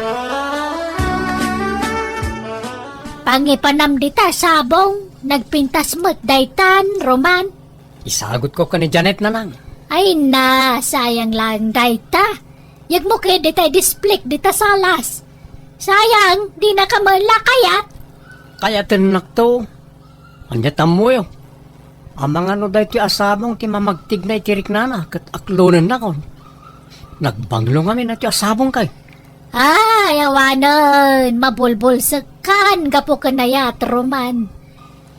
Pangipanam dita sabong, nagpintas met daytan, Roman. Isagutko ken ni Janet, Nanang. Ay na, sayang laeng dayta. Yegmo ket dita idisplik dita salas. Sayang, dina ka met la kayat. Kayatennakto. Ania ti ammoyo? Amangan no daytoy a sabong ti mamagtigna iti riknana ket aklonennakon. Nagbanglo ngamin daytoy a sabong kay. Ay, awanen, mabulbulsekkan gapu ken ayat, Roman.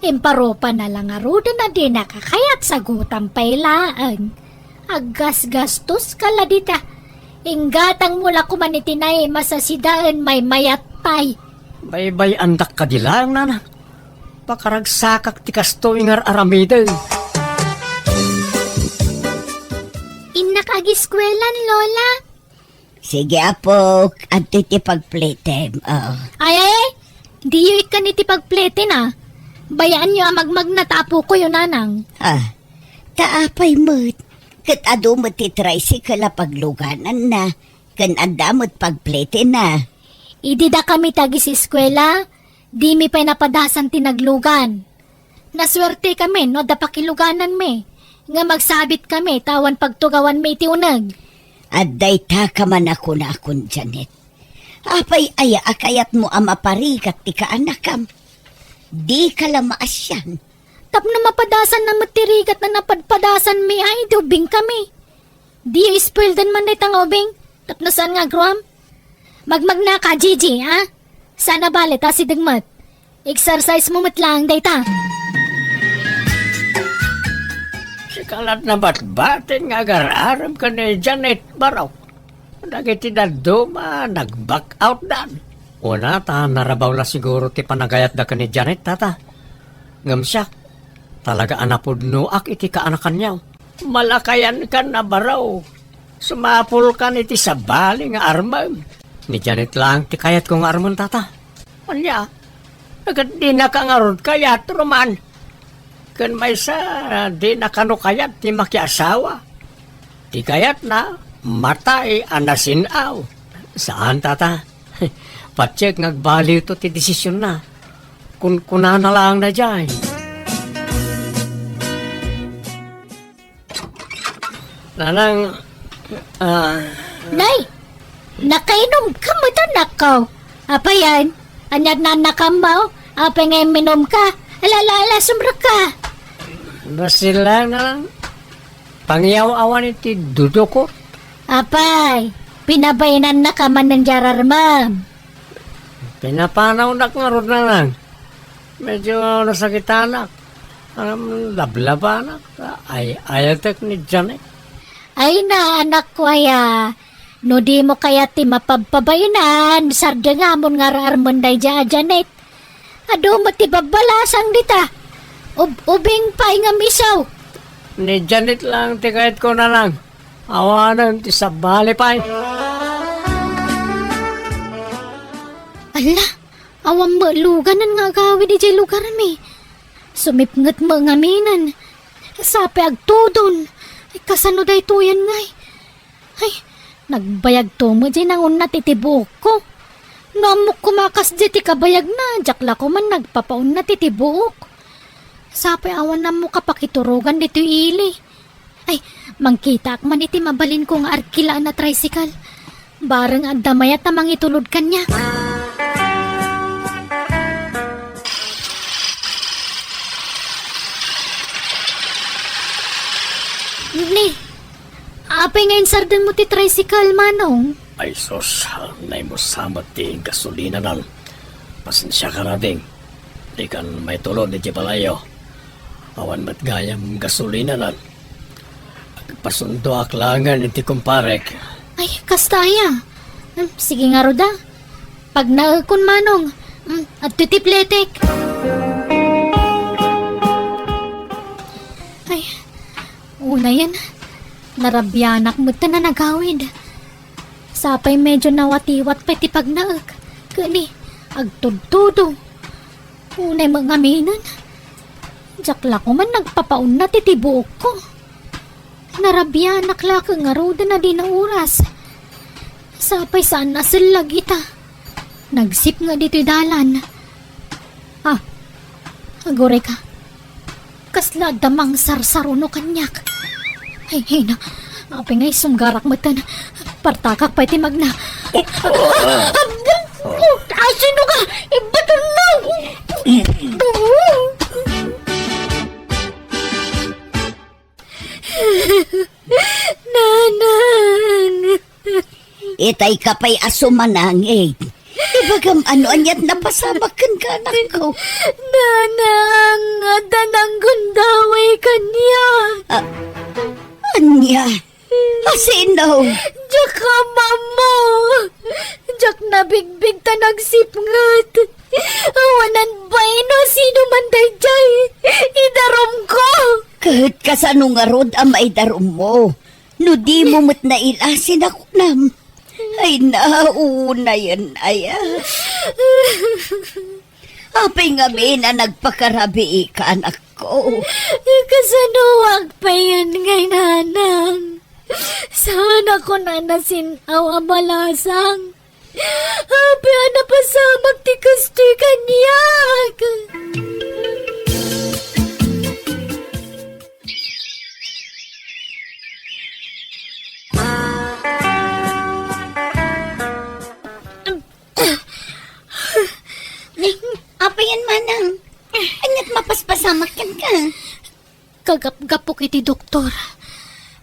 Imparupa na la ngaruden a dinaka kayat sagutam pay laeng. Aggasgastoska la dita. Inggatangmo la koman iti naimas a sidaen maymayat pay. Baybay-andak kadi laeng, Nana. Pakaragsakak ti kastoy nga ar-aramiden. Innak agiskuelan, Lola. Sige, apok, adtoy ti pagpletem, o. Ay, ay, ay, diyo ikkan iti pagpleten, a. Bayaanyo a magmagna ta apokoyo, Nanang. A, ta apay met, ket adu met ti tricycle a paglugananna, ken adda met pagpletenna. Idi dakami ti agiseskuela, dimi pay napadasan ti naglugan. Nasuertekami no adda pakilugananmi, ngem agsabitkami ta awan pagtugawanmi iti uneg. Adda dayta ka man a kunakon, Janet. Apay aya a kayatmo a maparigat ti kaanakam? Dika la maasian. Tapno mapadasanna met ti rigat a napadpadasanmi a idi ubbingkami. Diyo ispoildan man dayta nga ubing, tapno saan nga agruam? Magmagnaka, Gigi, a? Saan a bale ta asideg met. Exercise mo met laeng dayta. Sika lat nabatbatin nga agar-arem ken ni Janet Barok. Dagiti dadduma, nag-back out dan. Una ta narabaw la siguro ti panagayatda ken ni Janet, tata. Ngem siak, talaga a napudnoak iti kaanakanyo. Malakayankan a baro. Sumapulkan iti sabali nga armem. Ni Janet laeng ti kayatko nga armen, tata. Ania? Ket dinaka ngarud kayat, Roman. Ken maysa, dina kano kayat ti makiasawa. Ti kayatna, matay a nasin-aw. Saan, tata? Patiek nga agbaliwto ti desisionna. Kunkunana laeng daydiay. Nanang, ah, Nay, nakainumka met, anakko. Apay, ania ti naannakam? Apay nga imminumka? Ala, ala, ala, sumrekka. Basta lang, Nanang. Pangiyaw-awan iti dudukot. Apay, pinabainannaka manen di ararmem. Pinapanawnak ngarud, Nanang. Medyo nasakitanak. Alam, lablabanak. Ay, ayatek ni Janet. Ay na, anakko aya. No dimo kayat ti mapabpabainan, sardengamon nga ar-armen daydiay a Janet. Adu met ti babbalasang dita. Ub-, ubing pay nga misaw. Ni Janet lang ti kayatko, Nanang. Awanen ti sabali pay. Alla, awan met luganen nga agawid idiay lugarmi. Sumipnget met ngaminen. Sapay agtudon. Ay, kasano daytoyen ngay? Ay, nagbayagto met diay nangunnat iti buokko. No ammok koma a kasdiay ti kabayagna, diak la koma nagpapaunnat iti buok. Sapay awan ammok a pakiturogan ditoy ili. Ay, mangkitaak man iti mabalinko nga arkilaan a tricycle. Bareng adda mayat a mangitulod kaniak. Ni, apay nga insardengmo ti tricycle, Manong? Ay sus, naimusa met ti gasolinanan. Pasensiaka, Ding. Dikan maitulod idiay balayyo. Awan met gayam gasolinanan. Agpasundoak laengen iti kumparek. Ay, kasta aya. Hmm, sige ngarud a. Pagnaekon, Manong. Hmm, adtoy ti pletek. Ay, unayen. Narabianak met ta nanagawid. Sapay medyo nawatiwat pay ti pagnaek. Ket ni, agtudtudo. Unay met ngaminen. Diak la koma nagpapaunnat iti buokko. Narabianak la ket ngaruden a dina oras. Sapay saan a sellag ita. Nagsipnget ditoy dalan. Ah, aguray ka. Kasla adda mangsarsaruno kaniak. Ay, ay na. Apay nga isunggarak metten. Partakak pay ti magna. Asino ka? Ibaton mo! Nanang! Itay ka pay a sumanangit. Ibagam ano aniat napasamak kenka, anakko. Nanang, adda nanggundaway kaniak. Ah, ania? Asino? Diak ammo. Diak nabigbig ta nagsipnget. Awanan bain no sino man daydiay. Idarumko. Ket kasano ngarud a maidarummo? No dimo met naila, sinakunam. Ay, naunayen aya. Apay ngamin a nagpakarabiika, anakko? Kasanoak payen ngay, Nanang? Saan a kunana sin-aw a balasang? Apay a napasamak ti kastoy kaniak? Apay yan, Manang? Aniat mapaspasamak kenka? Kagapgapok iti doktor.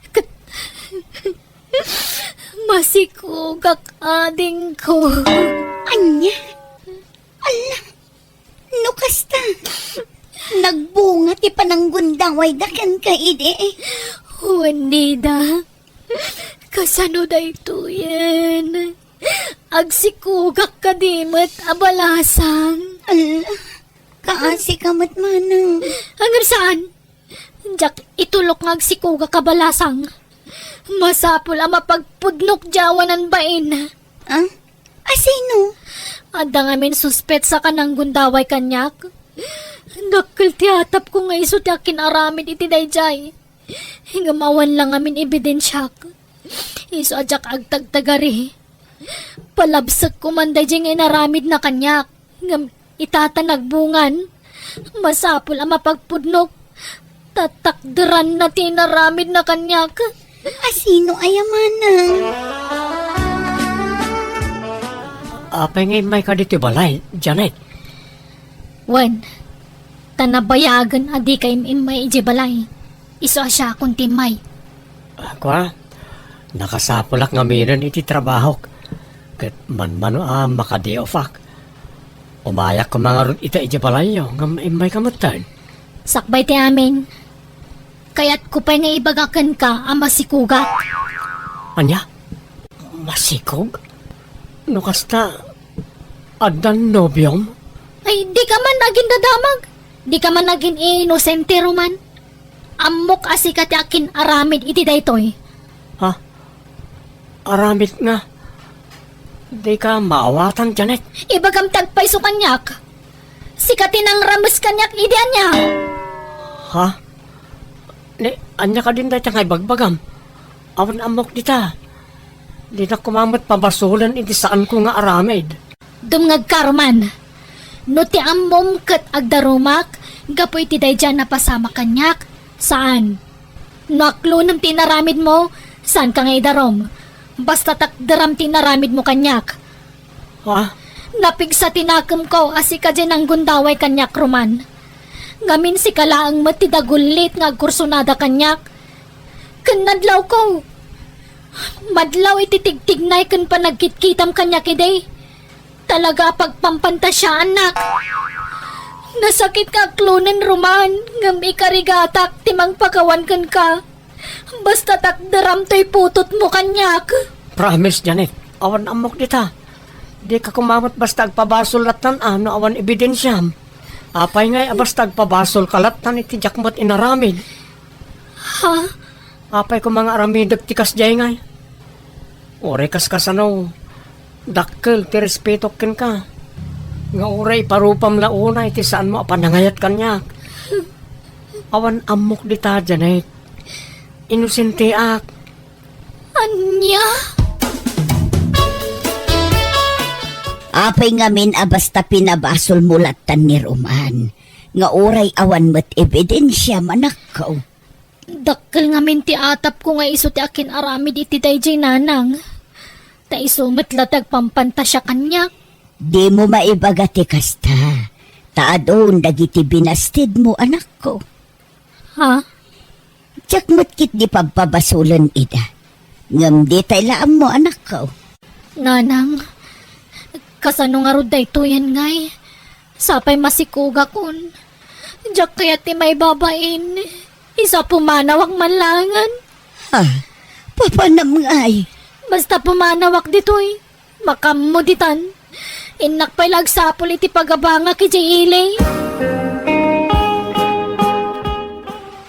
Ket masikogak, adingko. Ania? Ala, no kasta, nagbunga ti pananggundawayda kenka idi? Wen dida. Kasano daytoyen? Agsikogak kadi met a balasang. Ala, kaasika met, Manang. Ngem saan? Diak itulok nga agsikogak a balasang. Masapul a mapagpudnok diay awanan bain. Ah? Asino? Adda ngamin suspetsa a nanggundaway kaniak. Dakkel ti atapko nga isu ti akin-aramid iti daydiay. Ngem awan la ngamin ebidensiak. Isu a diak agtagtagari. Palabsekko man daydiay nga inaramidna kaniak. Ngem ita ta nagbungan, masapul a mapagpudnok. Tatakderanna ti inaramidna kaniak. A sino aya, manang? Apay nga immayka ditoy balay, Janet? Wen, ta nabayagen a dika im-immay idiay balay. Isu a siakon ti immay. Kua, nakasapulak ngaminen iti trabahok. Ket manmano a maka-day off-ak. Umayak koma ngarud ita idiay balayyo ngem immayka metten. Sakbay ti amin, kayatko pay nga ibaga kenka a masikogak. Ania? Masikog? No kasta, addan nobiom? Ay, dika man agindadamag. Dika man agin-inosente, Roman. Ammok a sika ti akin-aramid iti daytoy. Ha? Aramid nga? Dika maawatan, Janet. Ibagam ti agpayso kaniak. Sika ti nangrames kaniak idi ania. Ha? Ni, ania kadin dayta nga ibagbagam? Awan ammok dita. Dinak koma met pabasolen iti saanko nga aramid. Dumngegka, Roman. No ti ammom ket agdarumak gapu iti daydiay a napasamak kaniak, saan. No aklonem ti inaramidmo, saanka nga idarum. Basta takderam ti inaramidmo kaniak. Ha? Napigsa ti nakemko a sika diay nanggundaway kaniak, Roman. Ngamin sika laeng met ti dagullit nga agkursunada kaniak. Ken nadlawko, madlaw iti tigtignay ken panagkitkitam kaniak idi. Talaga a pagpampantasiaannak. Nasakit nga aklonen, Roman, ngem ikarigatak ti mangpakawan kenka. Basta takderam toy putotmo kaniak. Promise, Janet. Awan ammok dita. Dika koma met basta agpabasol lattan a no awan ebidensiam. Apay ngay a basta agpabasolka lattan iti diak met inaramid? Ha? Apay koma nga aramidek ti kasdiay ngay? Uray kas kasano, dakkel ti respetok kenka. Nga uray iparupam la unay ti saanmo a panangayat kaniak. Awan ammok dita, Janet. Inosenteak. Ania? Apay ngamin a basta pinabasolmo lattan ni Roman, nga uray awan met ebidensiam, anakko? Dakkel ngamin ti atapko nga isu ti akin-aramid iti daydiay, nanang. Ta isu met la ti agpampantasia kaniak. Dimo maibaga ti kasta, ta adun dagiti binastidmo, anakko. Ha? Diak met ketdi pabpabasolen ida. Ngem ditay la ammo, anakko. Nanang, kasano ngarud daytoyen ngay? Sapay masikogakon. Diak kayat ti maibabain. Isa pumanawak man laengen. Ha? Papanam ngay? Basta pumanawak ditoy. Makaammo ditan. Innak pay la agsapul iti pagabangak idiay ili.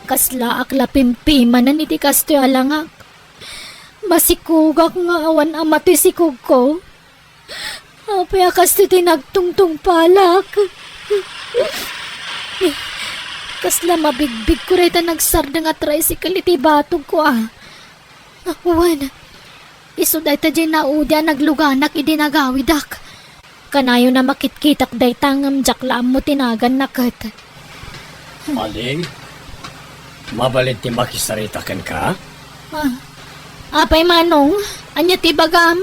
Kaslaak la pimpimanen iti kastoy a langak. Masikogak nga awan ama toy sikogko. Apay a kastoy ti nagtungtungpalak? Kasla mabigbigko dayta nagsardeng a tricycle iti batogko a. Wen, isu dayta diay naudi a nagluganak idi nagawidak. Kanayon a makitkitak dayta ngem diak la ammo ti naganna ket. Ading, mabalin ti makisarita kenka? Ah, apay, Manong, ania ti ibagam?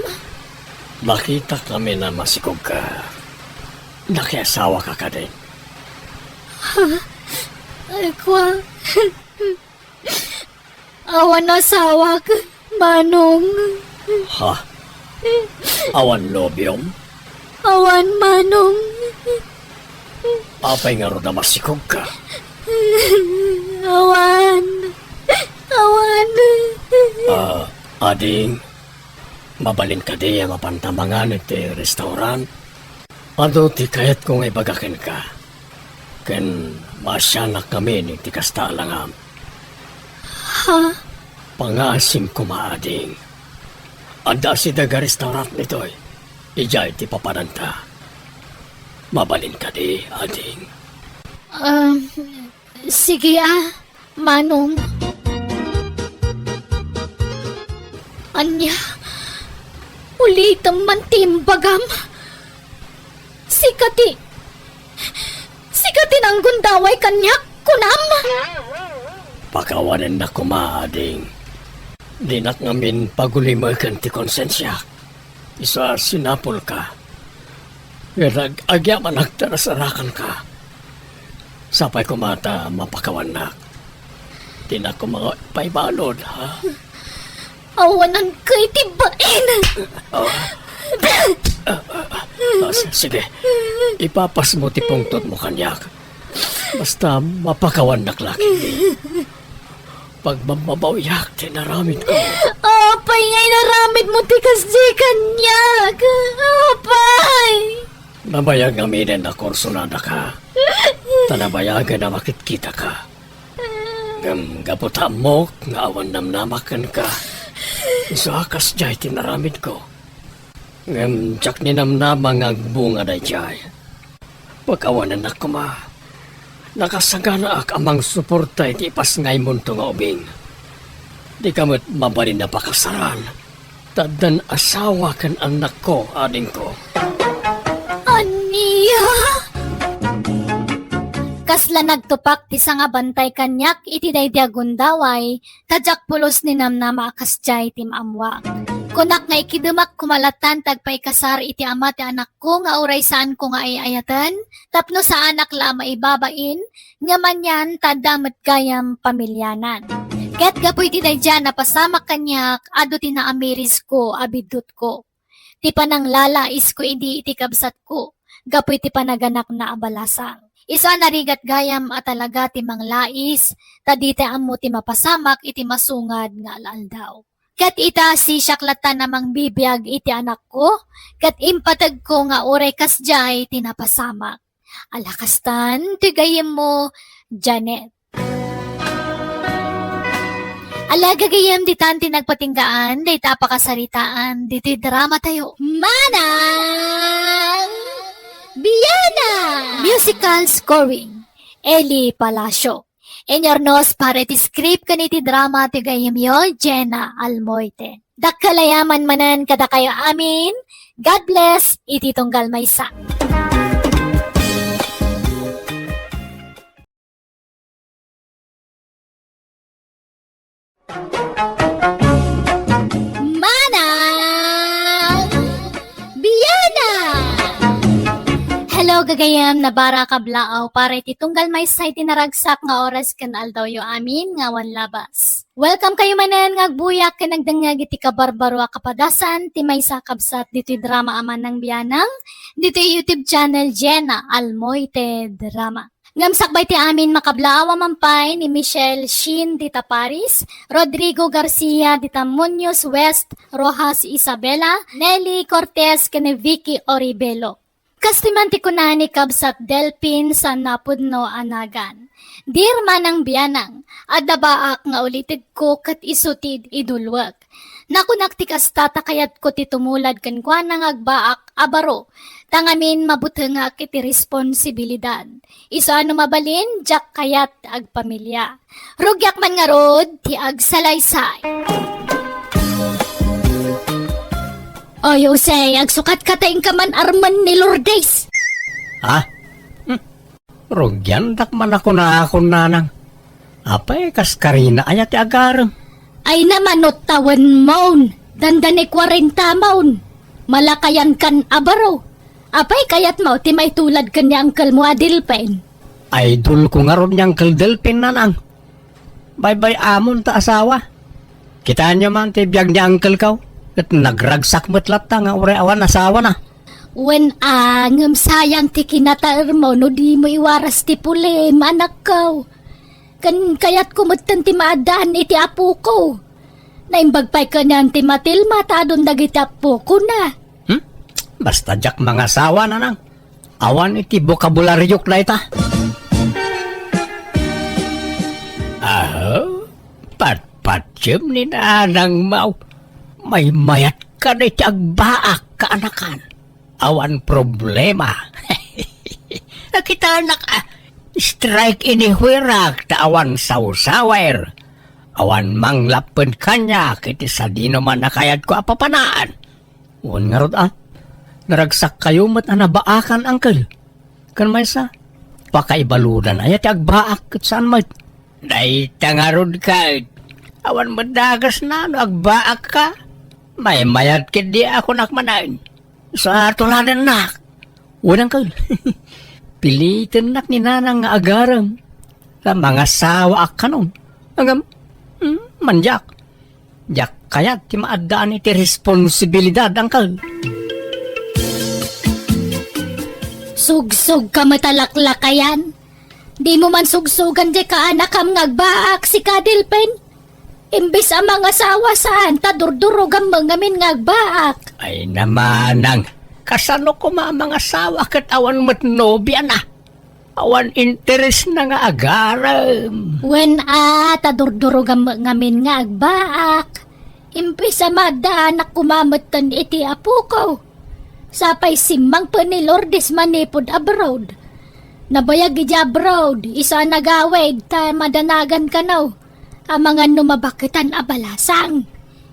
Makitak ngamin a masikogka. Nakiasawaka kadi? Ha? Ay, kua. Awan asawak, Manong. Ha? Awan nobiom? Awan, Manong. Apay ngarud a masikogka? Awan. Awan. Ah, ading, mabalin kadi a mapanta mangan iti restaurant? Adu ti kayatko nga ibaga kenka, ken maasianak ngamin iti kasta a langam. Ha? Pangaasim koma, ading. Adda asideg a restaurant ditoy. Idiay ti papananta. Mabalin kadi, ading? Ah, sige, ah. Manong. Ania? Ulitem man ti imbagam. Sika ti, sika ti nanggundaway kaniak, kunam? Pakawanennak koma, ading. Dinak ngamin pagulimeken ti konsensiak. Isu a sinapulka. Ngem ag-, agyamanak ta nasarakanka. Sapay koma ta mapakawannak. Dinak koma paibalud, ha? Awananka iti bain! Ah, ah, ah, s-, sige. Ipapasmo ti pungtotmo kaniak. Basta mapakawannak la ketdi. Pagmammabawiak ti inaramidko. Apay nga inaramidmo ti kasdi kaniak? Apay! Nabayag ngaminen a kursunadaka. Ta nabayagen a makitkitaka. Ngem gapu ta ammok nga awan namnamak kenka, isu a kasdiay ti inaramidko. Ngem diak ninamnama nga agbunga daydiay. Pakawanennak koma. Nakasaganaak a mangsuporta iti ipasngaymonto nga ubing. Dika met mabalin a pakasaran. Ta addan asawa ken annakko, adingko. Ania? Kasla nagtupak ti sangabantay kaniak iti daydi a gundaway, ta diak pulos ninamnama a kasdiay ti maammoak. Kunak nga ikidemak koma latta ti agpaikasar iti ama ti anakko nga uray saanko nga ay-ayaten, tapno saanak la a maibabain, ngem anian ta adda met gayam pamilianan. Ket gapu iti daydiay a napasamak kaniak, adu ti naamirizko a biddutko. Ti pananglalaisko idi iti kabsatko, gapu iti panaganakna a balasang. Isu a narigat gayam a talaga ti manglais, ta ditay ammo ti mapasamak iti masungad nga al-aldaw. Ket ita, sisiak latta a mangbibiag iti anakko, ket impategko nga uray kasdiay ti napasamak. Ala kastan ti gayyemmo, Janet. Ala gagayyem, ditan ti nagpatinggaan dayta a pakasaritaan ditoy dramatayo. Manang Bianang! Musical scoring, Eli Palacio. Inyurnos para iti script ken iti drama ti gayyemyo, Jenna Almoite. Dakkel a yaman manen kadakayo amin. God bless iti tunggal maysa. Manang Bianang! Hello, gagayyem, nabara a kablaaw para iti tunggal maysa iti naragsak nga oras ken aldawyo amin nga awan labas. Welcome kayo manen nga agbuyak ken agdengngeg iti kabarbaro a kapadasan ti maysa a kabsat ditoy drama a Manang Bianang, ditoy YouTube channel Jenna Almoite Drama. Ngem sakbay ti amin, makablaaw a man pay ni Michelle Shin dita Paris, Rodrigo Garcia dita Muñoz West, Roxas Isabela, Nelly Cortez ken ni Vicky Oribelo. Kastoy man ti kuna ni Kabsat Delphin sa napudno a nagan. Dear Manang Bianang, adda baak nga ulitegko ket isu ti idulwek. Nakunak ti kasta ta kayatko ti tumulad kenkuana nga agbaak a baro, ta ngamin mabutengak iti responsibilidad. Isu a no mabalin, diak kayat agpamilia. Rugiak man ngarud ti agsalaysay. O Jose, agsukatka ta inka man armen ni Lourdes. Ha? Hmm. Rugiandak man a kunakon, nanang. Apay, kas karina aya ti agarem? Ay naman, no tawenmon, dandani kuarenta mon. Malakayankan a baro. Apay, kayatmo ti maitulad ken ni uncle mo a Delphin? Idol ko ngarud ni Uncle Delphin, nanang. Baybay-amon ta asawa. Kitaenyo man ti biag ni uncle ko. Ket nagragsak met latta nga uray awan asawana. Wen a, ngem sayang ti kinataermo no dimo iwaras ti pulim, anakko. Ken kayatko metten ti maaddaan iti apoko. Naimbag pay kanian ti Matilma ta adun dagiti apokona. Hmm? Basta diak mangasawa, nanang. Awan iti bokabularyok dayta. Aho, patpatiem ni nanang Mau. Maymayat ka iti agbaak, kaanakan. Awan problema. Nakitanak, ah, strike ini huirak ta awan sawsawer. Awan manglapped kaniak iti sadino man a kayatko a papanaan. Wen ngarud a, naragsakkayo met a nabaakan, uncle. Ken maysa, pakaibaludan aya ti agbaak ket saan met. Dayta ngarud ket, Awan met dagesna no agbaakka. Maymayat ketdi a kunak manen. Sa tuladennak. Wen, uncle. Pilitennak ni Nanang nga agarem. Ta mangasawaak kanon. Ngem, hmm, mandiak. Diak kayat ti maaddaan iti responsibilidad, uncle. Sugsog ka met a laklakayan. Dimo man sugsogan diay kaanakam nga agbaak, sika, Delpin. Imbes a mangasawa saan, ta durdurogam met ngamin nga agbaak. Ay namanang, kasano koma a mangasawa ket awan met nobiana? Awan interesna nga agarem. Wen a, ta durdurogam met ngamin nga agbaak. Imbes a maaddaanak koma metten iti apoko. Sapay simmangpen ni Lourdes manipud abroad. Nabayag idiay abroad, isu a nagawid, ta madanagan kano. Amangan no mabaketan a balasang.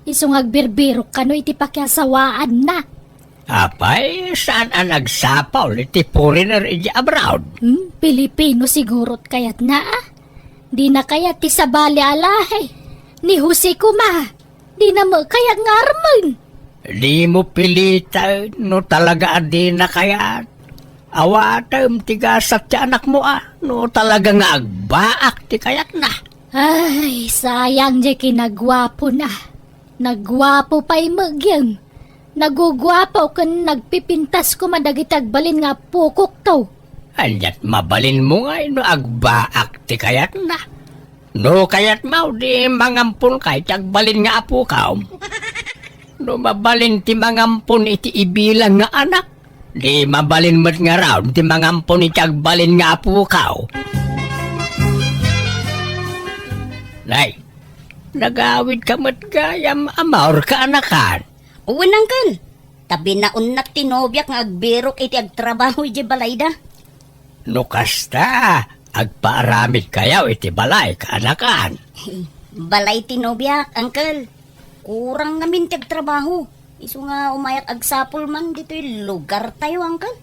Isu nga agbirbirok kano iti pakiasawaanna. Apay, saan a nagsapul iti foreigner idiay abroad? Hmm, Pilipino sigurot kayatna, a? Dina kayat ti sabali a lahi. Ni Jose koma, dina met kayat nga armen. Dimo piliten no talaga a dina kayat. Awatem ti gasat ti anakmo a no talaga nga agbaak ti kayatna. Ay, sayang diay kinaguapona. Naguapo pay met gayam. Naguguapo ken nagpipintas koma dagiti agbalin nga apokokto. Ania't mabalinmo ngay no agbaak ti kayatna? No kayatmo, di mangamponka iti agbalin nga apokom. No mabalin ti mangampon iti ibilang nga anak, di mabalin met ngarud ti mangampon iti agbalin nga apokaw. Nay, nagawid ka met gayam a maurka, anakan. Wen, uncle. Ta binaonnak ti nobiak nga agbirok iti agtrabaho idiay balayda. No kasta, agpaaramidkayo iti balay, kaanakan. Balay ti nobiak, uncle. Kurang ngamin ti agtrabaho. Isu nga umayak agsapul man ditoy lugartayo, uncle.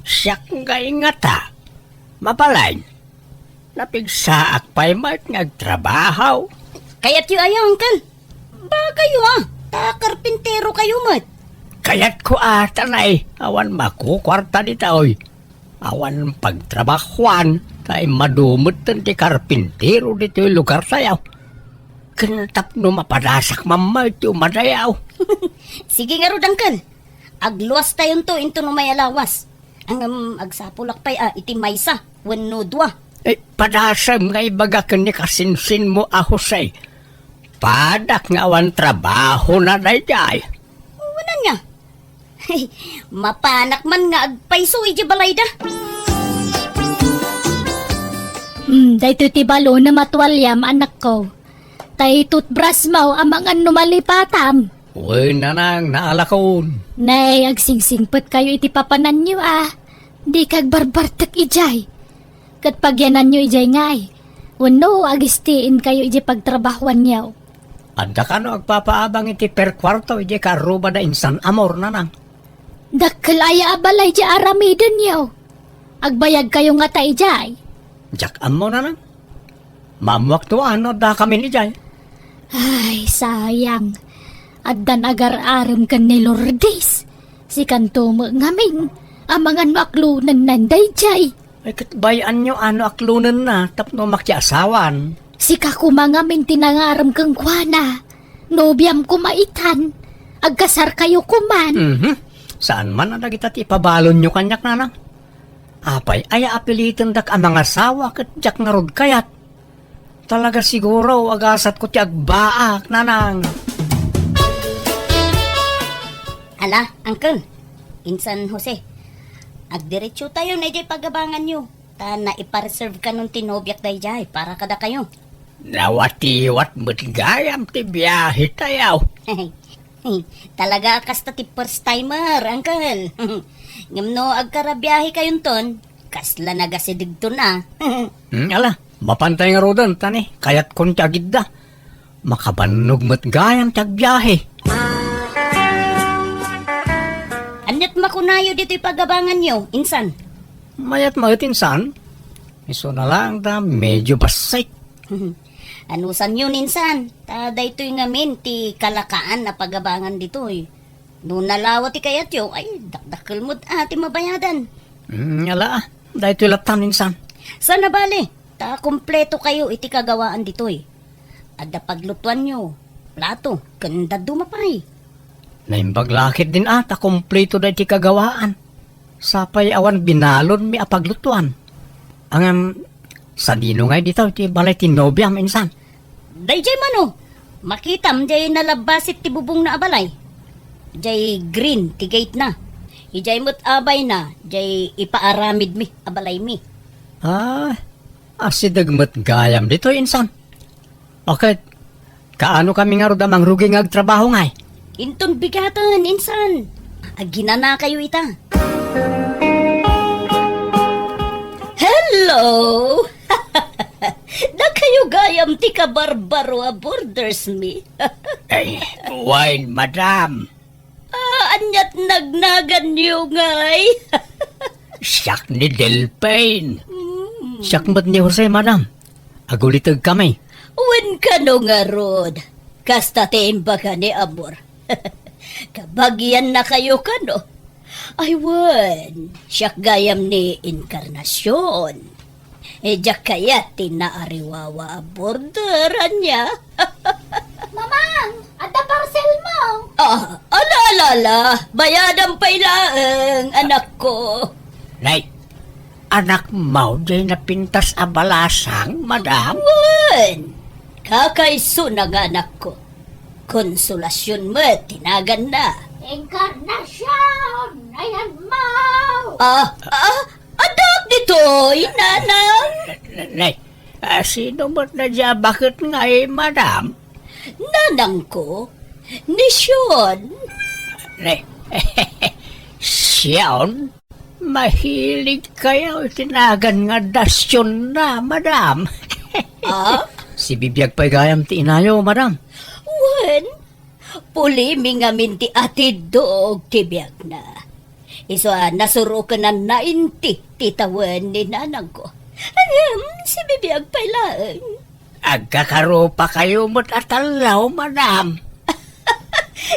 Siak ngay ngata. Mabalin. Napigsaak pay met nga agtrabaho. Kayatyo aya, uncle? Bagayo, a, ta karpinterokayo met. Kayatko a, ta nay, awan makukuarta ditoy. Awan pagtrabahoan, ta immadu metten ti karpintero ditoy lugartayo. Ken tapno mapadasak man met ti umadayo. Sige ngarud, uncle. Agluastayonto inton umay a lawas. Ngem agsapulak pay a iti maysa wenno dua. Eh, padasem nga ibaga ken ni kasinsinmo a Jose. Padak nga awan trabahona daydiay. Wen ania? Mapanak man nga agpayso idiay balayda. Hmm, daytoy ti balon a matualiam, anakko. Tay toothbrush mo, amangan no malipatam. Wen, nanang, naalakon. Nay, agsingsingpetkayo iti papananyo a. Dika agbarbartek idiay. Ket pagyananyo idiay ngay. Wenno, agistiinkayo idiay pagtrabahoanyo. Adda kano agpapaabang iti perkuarto idiay kaarrubada insan Amor, nanang? Dakkel aya a balay diay aramidenyo. Agbayagkayo ngata idiay? Diak ammo, nanang. Maammoakto a no addakamin idiay. Ay, sayang. Addan agar-arem ken ni Lourdes. Sikanto met ngamin. Amangan no aklonennan daydiay. Ay, ket bay-anyo a no aklonenna tapno makiasawan. Sika koma ngamin ti nangarem kenkuana. Nobiam koma itan. Agkasarkayo koman. Mhm. Saan man a dagita ti ipabalonyo kaniak, nanang? Apay, aya a pilitendak a mangasawa ket diak ngarud kayat? Talaga siguro, agasatko ti agbaak, nanang. Ala, uncle, insan Jose, agdiretsotayon idiay pagabanganyo, ta naipareserve kanon ti nobiak daydiay para kadakayo. Nawatiwat met gayam ti biahe tayo. Talaga a kasta ti first timer, uncle. Ngem no agkarabiahekayonton, kasla nagasidegton a. Hmm, ala, mapantay ngaruden, ta ni, kayatkon ti agidda. Makabannog met gayam ti agbiahe. Aniat makunayo ditoy pagabanganyo, insan? Mayat met, insan. Isuna laeng ta medyo bassit. Anusanyo, insan, ta daytoy ngamin ti kalakaan a pagabangan ditoy. No nalawa ti kayatyo, ay, dakdakkel met a ti mabayadan. Mm, ala, daytoy latta, insan. Sana bale, ta kumpleto kayo iti kagawaan ditoy. Adda paglutuanyo, plato, ken dadduma pay. Naimbag la ketdin a ta kumpleto daytoy kagawaan. Sapay awan binalonmi a paglutuan. Ngem, sadino ngay ditoy ti balay ti nobiam, insan? Daydiay mano, makitam diay nalabbasit ti bubongna a balay. Diay green ti gate na. Idiay met abayna, diay ipaaramidmi a balaymi. Ah, asideg met gayam ditoy, insan. Ket, kaano kami ngarud a mangrugi nga agtrabaho ngay? Inton bigaten, insan. Aginanakayo ita. Hello! Dakayo gayam ti kabarbaro a boarders mi. Ay, wen, madam. Ah, aniat nagnaganyo ngay? Siak ni Delphin. Mm. Siak met ni Jose, madam. Aguliteg kami. Wen kano ngarud, kasta ti imbaga ni Amor. Kabagiannakayo kano? Ay wen, siak gayam ni Encarnacion. Diak kayat ti naariwawa a border, ania? Mamang, adda parcel mo. Ah, ala, ala, ala. Bayadan pay laeng, anakko. Nay, anakmo diay napintas a balasang, madam? Wen, kakaisuna nga anakko. Consolacion met ti naganna. Encarnacion! Ayan mo! Ah, ah, adda ditoy, nanang? Nay, ah, sino met na dia baket ngay, madam? Nanangko, ni Sean. Nay, Sean? Mahilig kayo iti nagan nga adda Sean na, madam. Ah? Sibibiag pay gayam ti inayo, madam. Wen, pulimi ngamin ti atiddog ti biagna. Isu a nasuroken a nainti ti tawen ni nanangko. Ngem, sibibiag pay laeng. Agkakarupakayo met a tallo, madam.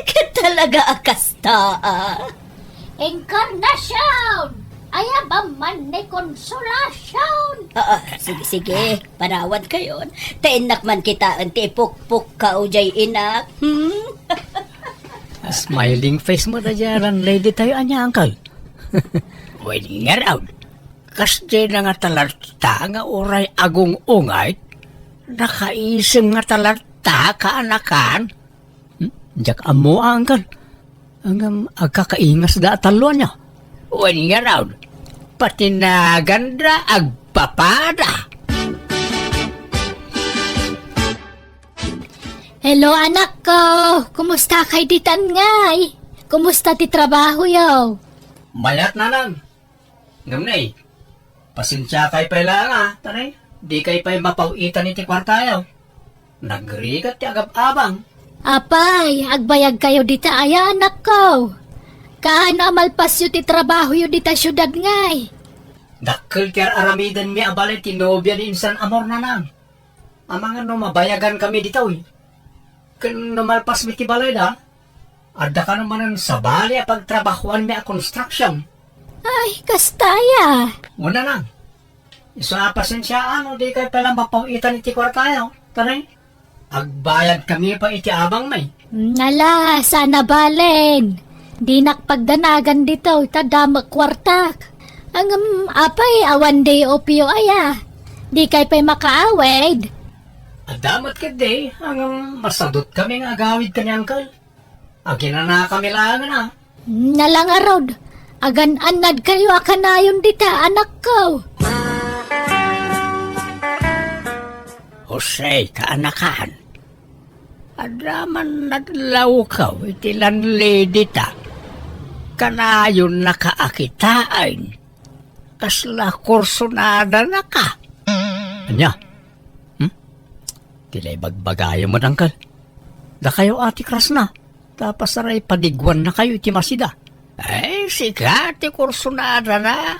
Ket talaga a kasta, a. Encarnacion! Ayabam man ni Consolacion! Oo, sige, sige. Panawan kayon. Ta innak man kitaen ti ipukpukkaw diay inak. Hmm? Smiling face mo ta diay landlady tayo, ania, uncle? Wen ngarud, kasdiay na nga talatta nga uray agung-ungayt, nakaisem nga talatta, kaanakan. Hmm? Diak ammo, uncle. Ngem agkakaingasda a tallo, ania? Wen ngarud, pati naganda agpapada. Hello, anakko. Kumusta kay ditan ngay? Kumusta ti trabahoyo? Mayat, nanang. Ngem nay, pasensiakay pay laeng a, ta nay, dikay pay mapaw-itan iti kuartayo. Nagrigat ti agab-abang. Apay, agbayagkayo dita aya, anakko? Kaano a malpasyo ti trabahoyo dita siudad ngay? Dakkel ti ar-aramidenmi a balay ti nobia ni insan Amor, nanang. Amangan no mabayagankami ditoy. Ken no malpasmi ti balayda, adda kano manen sabali a pagtrabahoanmi a construction. Ay, kasta aya. Wen, nanang. Isu a pasensiaan no dikay pay la mapaw-itan iti kuartayo. Ta nay, agbayadkami pay iti abangmi. Nala, sana balen. Dinak pagdanagan ditoy, ta adda met kuartak. Ngem, apay, awan day off-yo aya. Dikay pay makaawid. Adda met ketdi, ngem masadutkami nga agawid ken ni uncle. Aginanakami laengen a. Nala ngarud, agan-annadkayo a kanayon dita, anakko. Jose, kaanakan. Adda man nadlawkaw iti landlady ta. Kanayonnaka a kitaen. Kasla kursonadanaka. Ania? Hmm? Ti naibagbagayo met, uncle. Dakayo a ti krasna. Ta pasaray padiguannakayo iti masida. Ay, sika ti kursonadana.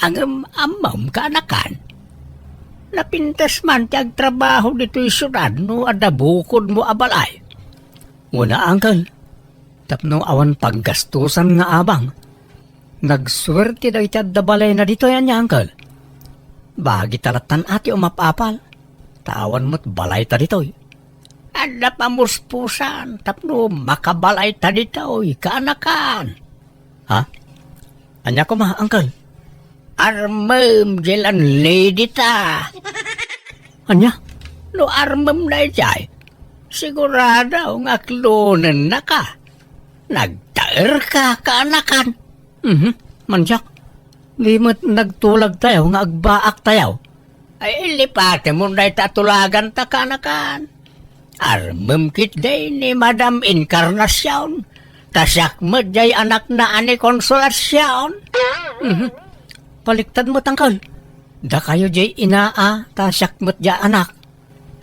Ngem ammom, kaanakan. Napintas man ti agtrabaho ditoy siudad no adda bukodmo a balay. Una, uncle, tapno awan paggastusan nga abang. Nagsuerte dagiti adda balayna ditoy, ania, uncle? Bagi ta lattan a ti umap-apal, ta awan met balayta ditoy. Adda pamuspusan tapno makabalayta ditoy, kaanakan. Ha? Ania koma, uncle? Armem diay landlady ta. Ania? No armem daydiay, sigurado nga aklonennaka. Nagtaerka, kaanakan. Mhm. Mansiak, di met nagtulagtayo nga agbaaktayo. Ay, lipatemon dayta a tulaganta, kaanakan. Armem ketdi ni Madam Encarnacion, ta siak met diay anakna a ni Consolacion. Mhm. Baliktad met, uncle. Dakayo diay ina a, ta siak met diay anak.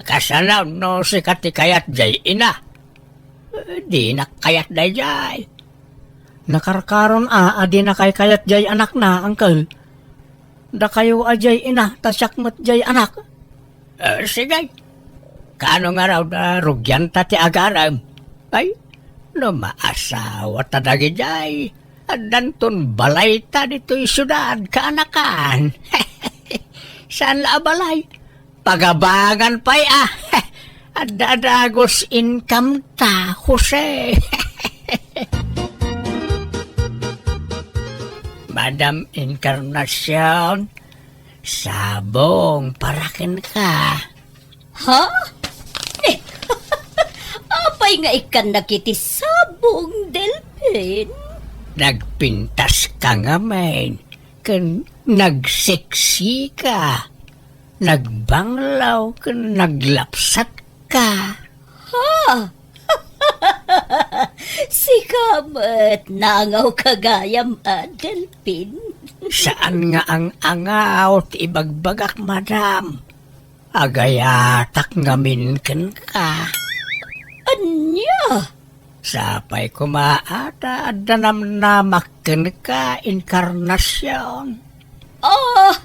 Kasano no sika ti kayat diay ina? Dinak kayat daydiay. Nakarkaron a, a dinakay kayat diay anakna, uncle. Dakayo a diay ina, ta siak met diay anak. Eh, sige. Kaano ngarud a rugianta ti agarem? Ay, no maasawata dagidiay, addanton balayta ditoy siudad, kaanakan. Saan la a balay? Pagabangan pay a. Adda a dagus income ta, Jose. Madam Encarnacion, sabong para kenka. Ha? Eh, apay nga ikkannak iti sabong, Delpin? Nagpintaska ngamin ken nagseksika. Nagbanglaw ken naglapsatka. Ha? Sika met, nangawka gayam a, Delpin. Saan nga ang-angaw ti ibagbagak, madam. Agayatak ngamin kenka. Ania? Sapay koma a ta adda namnamak kenka, Encarnacion. Ah,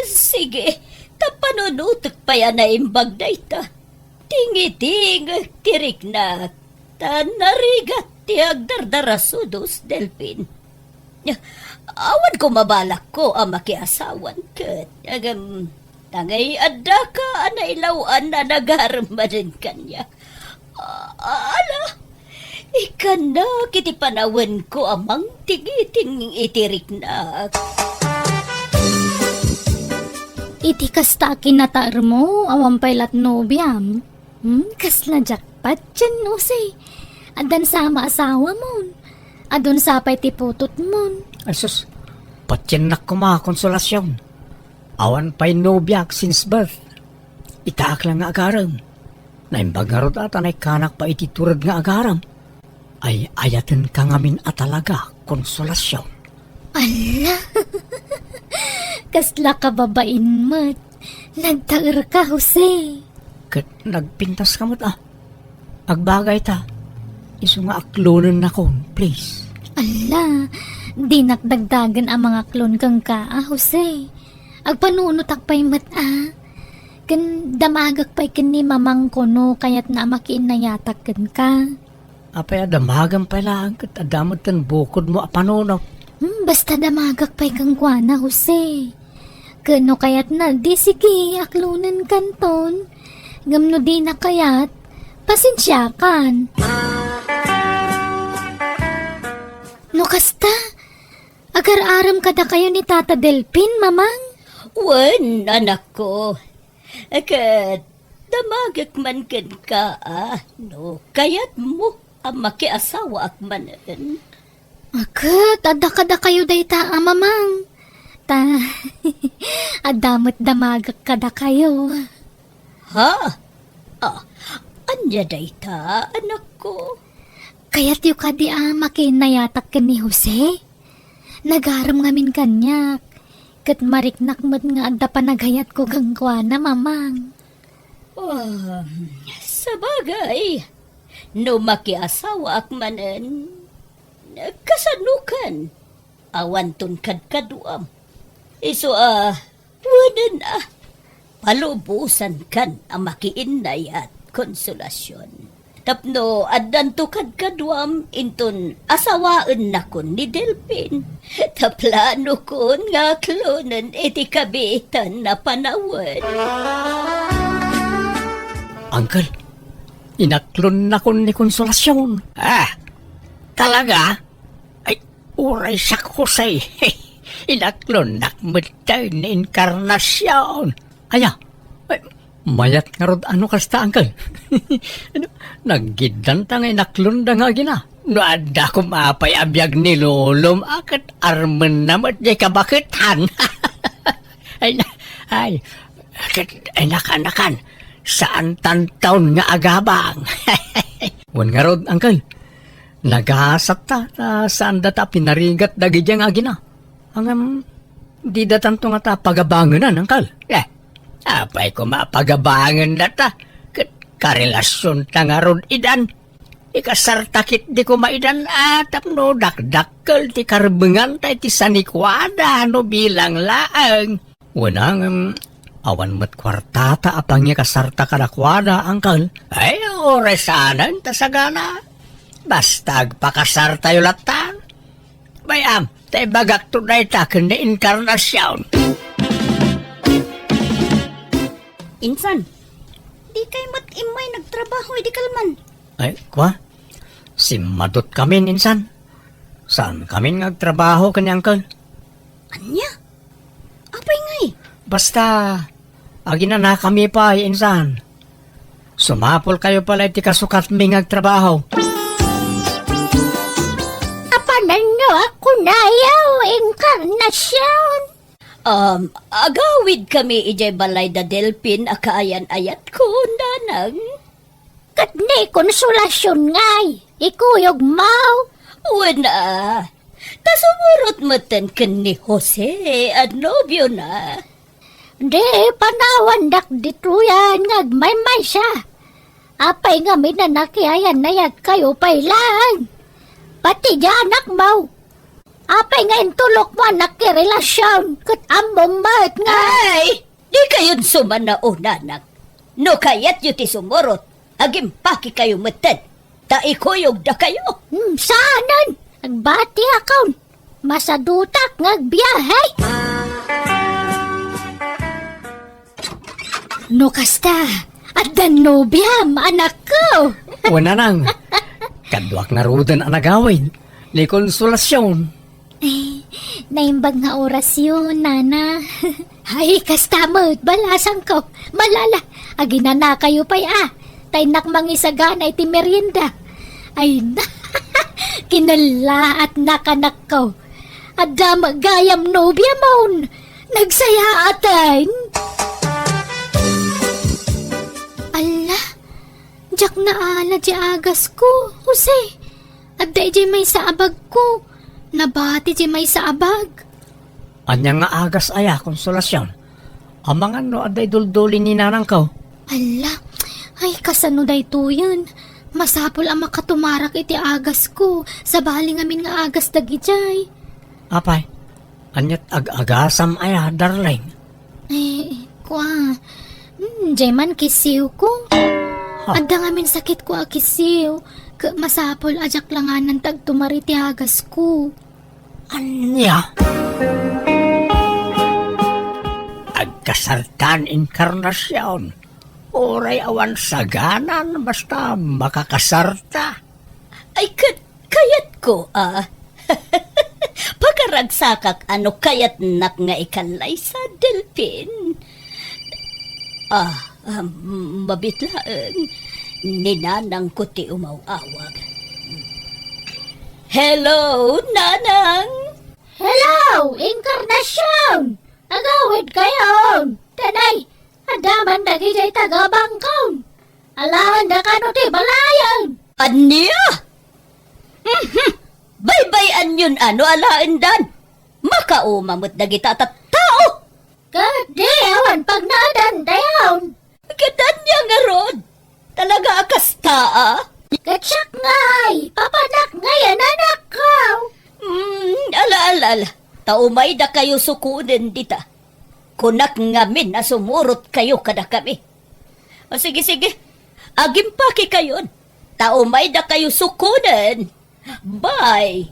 sige, ta panunotek pay a naimbag dayta. Tingitingen ti riknak, ta narigat ti agdardarasudos, Delpin. Awan koma balakko a makiasawan ket, ngem, nangay addaka a nailaw-an a nagarem manen kaniak. A-, ala, ikkannak iti panawenko a mangtingiting iti riknak. Iti kasta a kinataermo, awan pay lat nobiam. Hmm, kasla jackpot, Jose. Addan sa maasawamon. Adun sa pay ti putotmon. Ay sus, patiennak koma, Consolacion. Awan pay nobiak since birth. Itaak lang nga agarem. Naimbag ngarud a ta naikkanak pay iti tured nga agarem. Ay-ayatenka ngamin a talaga, Consolacion. Ala! Kasla kababain met. Nagtaerka, Jose. Ket nagpintaska met a. Agbagayta. Isu nga aklonennakon, please. Ala, dinak dagdagen a mangaklon kenka a, Jose. Agpanunotak pay met a. Ken damagek pay ken ni mamangko no kayatna a makiinnayatak kenka. Apay a damagem pay laeng ket adda met ken bukodmo a panunot? Hmm, basta damagek pay kenkuana, Jose. Ken no kayatna, di sige, aklonenkanton. Ngem no dina kayat, pasensiakan. No kasta, agar-arem kadakayo ni Tata Delpin, Mamang? Wen, anakko. Ket damagek man kenka a, no kayatmo a makiasawaak manen. Ket adda kadakayo dayta a, Mamang. Ta, adda met damagek kadakayo. Ha? Ah, ania dayta, anakko? Kayatyo kadi a makiinnayatak ken ni Jose? Nagarem ngamin kaniak, ket mariknak met nga adda panagayatko kenkuana, Mamang. Um, sabagay, no makiasawaak manen, kasanokan? Awanton kadkaduam. Isu a, Nen a, palubosankan a makiinnayat, Konsolasion. Tapno addanto kadkaduam inton asawaennakon ni Delpin. Ta planokon nga aklonen iti kabiitan a panawen. Uncle, inaklonnakon ni Konsolasion. Ah, talaga? Ay, uray siak, Jose. Inaklonnak metten ni Encarnacion. Aya, ay, mayat ngarud a no kasta, Uncle. Ano, naggiddanta nga inaklonda nga agina. No adda koma pay a biag ni Lolom, a ket armenna met diay kabaketan. Ay, na, ay, ket, ay, nakan, nakan. Saan tantaon nga agabang. Wen ngarud, Uncle. Nagasatta, ta saandata a pinarigat dagidiay nga agina. Ngem, dida tanto ngata pagabangenan, Uncle. Eh, apay koma a pagabangenda ta? Ket karelasionta ngarud idan. Ikasarta ketdi koma idan a tapno dakdakkel ti karbenganta iti sanikuada no bilang laeng. Wen a ngem, awan met kuartata a pangikasarta kadakuada, Uncle. Ay, uray saanen ta sagana. Basta agpakasartayo latta. Bay-am, ta ibagakto dayta ken ni Encarnacion. Insan, dikay met immay nagtrabaho idi kalman? Ay, kua? Simmadutkamin, insan. Saankamin nga agtrabaho ken ni Uncle. Ania? Apay ngay? Basta, aginanakami pay, insan. Sumapulkayo pay la iti kasukatmi nga agtrabaho. Apananno a kunayo, Encarnacion? Um, agawidkami idiay balay da Delpin a kaayan-ayatko, nanang. Ket ni Konsolasion ngay, ikuyogmo? Wen a, ta sumurot metten ken ni Jose a nobiona. Di panawandak ditoyen nga agmaymaysa. Apay ngamin a nakiayan-ayatkayo pay laeng? Pati diay anakmo. Apay nga intulokmo a nakirelasion ket ammom met nga... Ay! Dikayon sumanao, nanang. No kayatyo ti sumurot, agimpakekayo metten, ta ikuyogdakayo. Hmm, saanen? Agbatiakon. Masadutak nga agbiahe. No kasta, addan nobiam, anakko. Wen, nanang. Kaduak ngaruden a nagawid. Ni Konsolasion. Ay, naimbag nga orasyon, nana. Ay, kasta met, balasangko. Malala, aginanakayo pay a. Ta innak mangisagana iti merienda. Ay, na, kinallaatnak, anakko. Adda met gayam nobiamon. Nagsayaaten. Alla, diak naala diay agasko, Jose. Adda idiay maysa a bagko. Nabati diay maysa a bag. Ania nga agas aya, Konsolasion? Amangan no adda idulduli ni nanangko. Alla, ay, kasano daytoyen? Masapul a makatumarak iti agasko, sabali ngamin nga agas dagidiay. Apay, aniat ag-agasam aya, darling? Eh, kua, hmm, diay man kisiwko. Ha? Adda ngamin sakitko a kisiw, ket masapul a diak langanan ti agtumar iti agasko. Ania? Agkasartan, Encarnacion. Uray awan saganan, basta makakasarta. Ay, ket kayatko a. Pakaragsakak a no kayatnak nga ikallaysa, Delpin. Ah, um, mabit laeng. Ni nanangko ti umaw-awag. Hello, nanang! Hello, Encarnacion! Agawidkayon! Tanay, adda man dagidiay tagabangkon. Alaenda kano ti balayen. Ania? Mhm. Baybay-anyon a no alaendan. Makauma met dagita a tattao. Ket di awan pagnaedantayon. Ket ania ngarud? Talaga a kasta a? Ket siak ngay, papanak ngay a nanakko. Hmm, ala, ala, ala. Ta umaydakayo sukonen dita. Kunak ngamin a sumurotkayo kadakami. O, sige, sige. Agimpakekayon. Ta umaydakayo sukonen. Bye.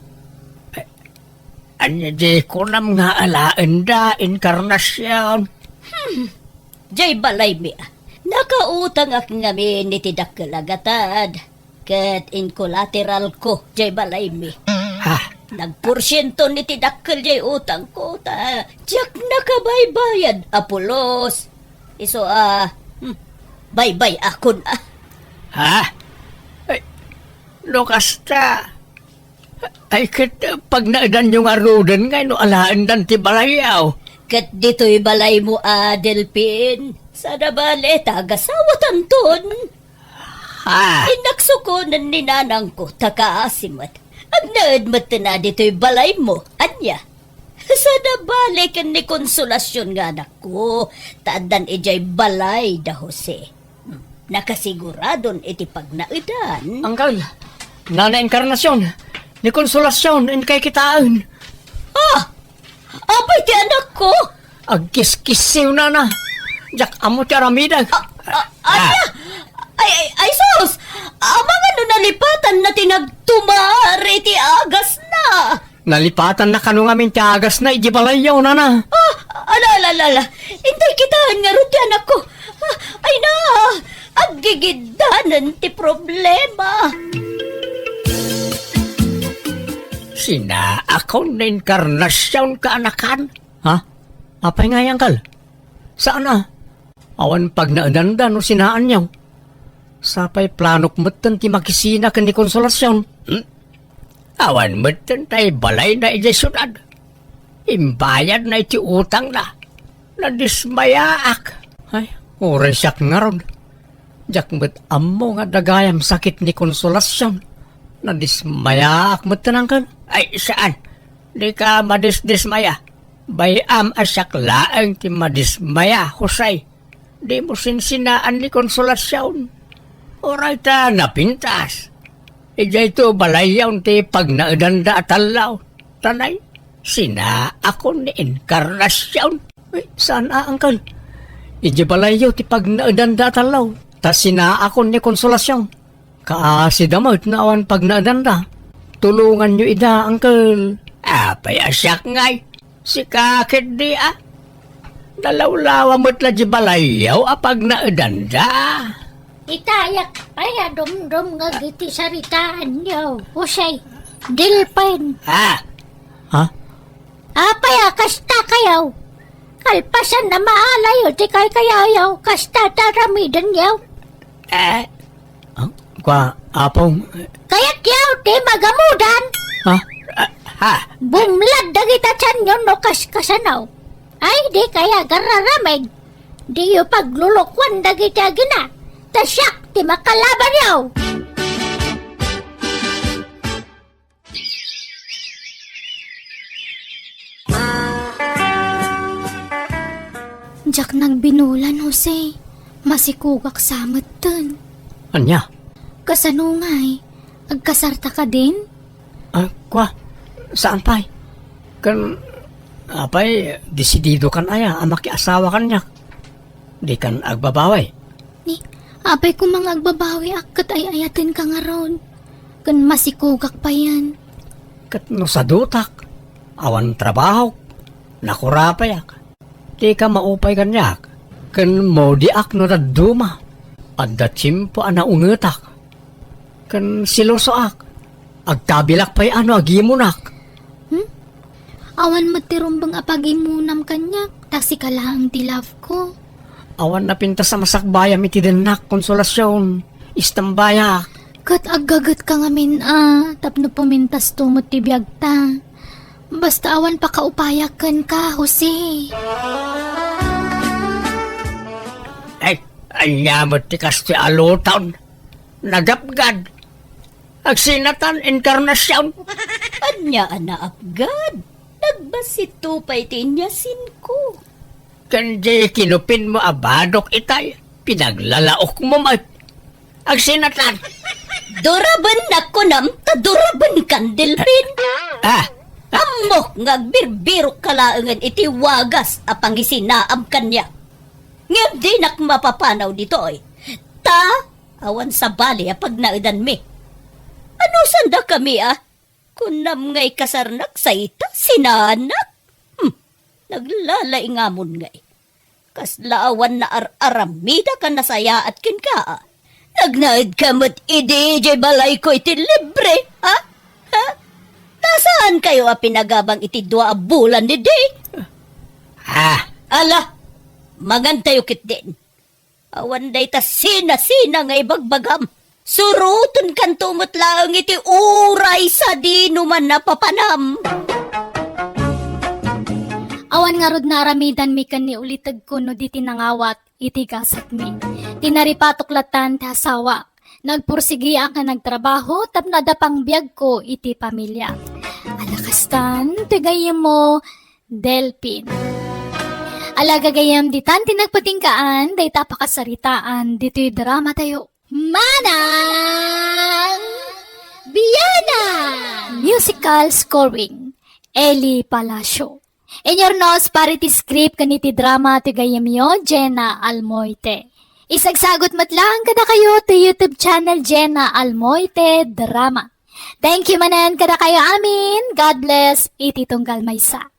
Ania di kunam nga alaenda, Encarnacion? Hmm. Jay balaymi, a. Nakautangak ngamin iti dakkel a gatad. Ket inkolateralko jay balaymi. Ha? Nagporsienton iti dakkel jay utangko, ta diak nakabaybayad a pulos. Isu a, hmm, baybay-akon a. Ha? Ay, no kasta, ay ket pagnaedanyo ngaruden ngay no alaendan ti balayyo. Ket ditoy balaymo a, Delfin. Saan a bale, ta agasawatanton. Ah. Innak sukonen ni nanangko, ta kaasi met. Agnaed metten a ditoy balaymo. Ania? Saan a bale ken ni Consolacion nga anakko, ta addan idiay balay da Jose. Hmm, nakasiguradon iti pagnaedan. Uncle, Nana Encarnacion, ni Consolacion, inkay kitaen. Ah! Apay ti anakko? Agkiskissiw, nana. Diak ammo ti aramidek. A, a, ania? Ay, ay, ay, sus! Amangan no nalipatanna ti nagtumar iti agasna. Nalipatanna kano ngamin ti agasna idiay balayyo, nana. Ah, ala, ala, ala, ala. Intay kitaen ngarud ti anakko. Ah, ay na, aggigiddanen ti problema. Sinaakon ni Encarnacion kaanakan? Ha? Apay ngay, uncle? Saan a? Awan pagnaedanda no sinaanyo. Sapay planok metten ti makisina ken ni Consolacion. Hmm? Awan metten tay balayna idiay siudad. Imbayadna iti utangna. Nadismayaak. Ay, uray siak ngarud. Diak met ammo nga adda gayam sakit ni Consolacion. Nadismayaak metten, uncle. Ay, saan. Dika madisdismaya. Bay-am a siak laeng ti madismaya, Jose. Dimo sinsinaan ni Consolacion. Uray ta napintas. Idiay to balayyon ti pagnaedanda a tallo. Tanay, sinaakon ni Encarnacion. Ay, saan a, uncle? Idiay balayyo ti pagnaedanda a tallo. Ta sinaakon ni Consolacion. Kaasida met no awan pagnaedanda. Tulonganyo ida, uncle. Apay a siak ngay? Sika ketdi a. Nalawlawa met la di balayyo a pagnaedanda. Itayak pay a dumdumngeg iti saritaanyo, Jose. Delfin. Ha? Ha? Apay a kasta kayo? Kalpasan a maalayo ti kaykayayo, kasta ti aramidenyo. Eh? Ah, kua, Apong. Kayatyo ti magamudan. Ha? Ah, ha? Bumlad dagita tianyo no kaskasano. Ay, di kaya gararameg. Diyo paglulukuan dagiti agina. Ta siak ti makalabanyo. Diak nagbinulan, Jose. Masikogak sa metten. Ania? Kasano ngay? Agkasarta kadin? Ah, kua, saan pay? Ken, apay, desidido kan aya a makiasawa kaniak? Di kan agbabawi? Ni, apay koma nga agbabawiak ket ay-ayatenka ngarud, ken masikogak payen. Ket no sadutak, awan trabahok, nakurapayak. Dika maupay kaniak, ken maudiak no dadduma. Adda tiempo a naungetak. Ken selosoak. Agtabilak pay a no agimunak. Hmm? Awan met ti rumbeng a pagimunam kaniak, ta sika laeng ti love ko. Awan napintas a masakbayam iti dennak, Consolacion. Istambayak. Ket aggagetka ngamin a, tapno pumintasto met ti biagta. Basta awan pakaupayak kenka, Jose. Ay, ania met ti kastoy a luton? Nagapgad. Agsinatan, Encarnacion. Ania a naapgad? Nagbassit pay ti inyasinko. Ken di kinupinmo a badok itay, pinaglalaokmo met. Agsinatan. Durabennak kunam, ta durabenkan, Delfin. Ah, Ammok nga agbirbirok ka laengen iti wagas a pangisinaam kaniak. Ngem dinak mapapanaw ditoy. Ta, awan sabali a pagnaedanmi. Ano sanda kami, a? Kunam nga ikasarnak sa ita, sinaannak? Hmm, naglalaingamon ngay. Kasla awan naar-aramida ka nasayaat kenka, a? Nagnaed ka met idi jay balayko iti libre, ha? Ha? Ta saan kayo a pinagabang iti dua a bulan idi? Ah, ala, mangantayo ketdin. Awan dayta sina-sina nga ibagbagam. Suroten kanto met laeng iti uray sadino man a papanam. Awan ngarud naaramidanmi ken ni ulitegko no di ti nangawat iti gasatmi. Tinaripatok latan ti asawak. Nagpursigiak nga nagtrabaho tapno adda pangbiagko iti pamilya. Alakastan, ti gayyemmo, Delpin. Ala gagayyem, ditan ti nagpatinggaan, dayta pakasaritaan, ditoy drama tayo. Manang Biana! Musical scoring, Eli Palacio. Inurnos para iti script ken iti drama ti gayyemyo, Jenna Almoite. Isagsagot met laeng kadakayo ti YouTube channel Jenna Almoite Drama. Thank you manen kadakayo amin. God bless iti tunggal maysa.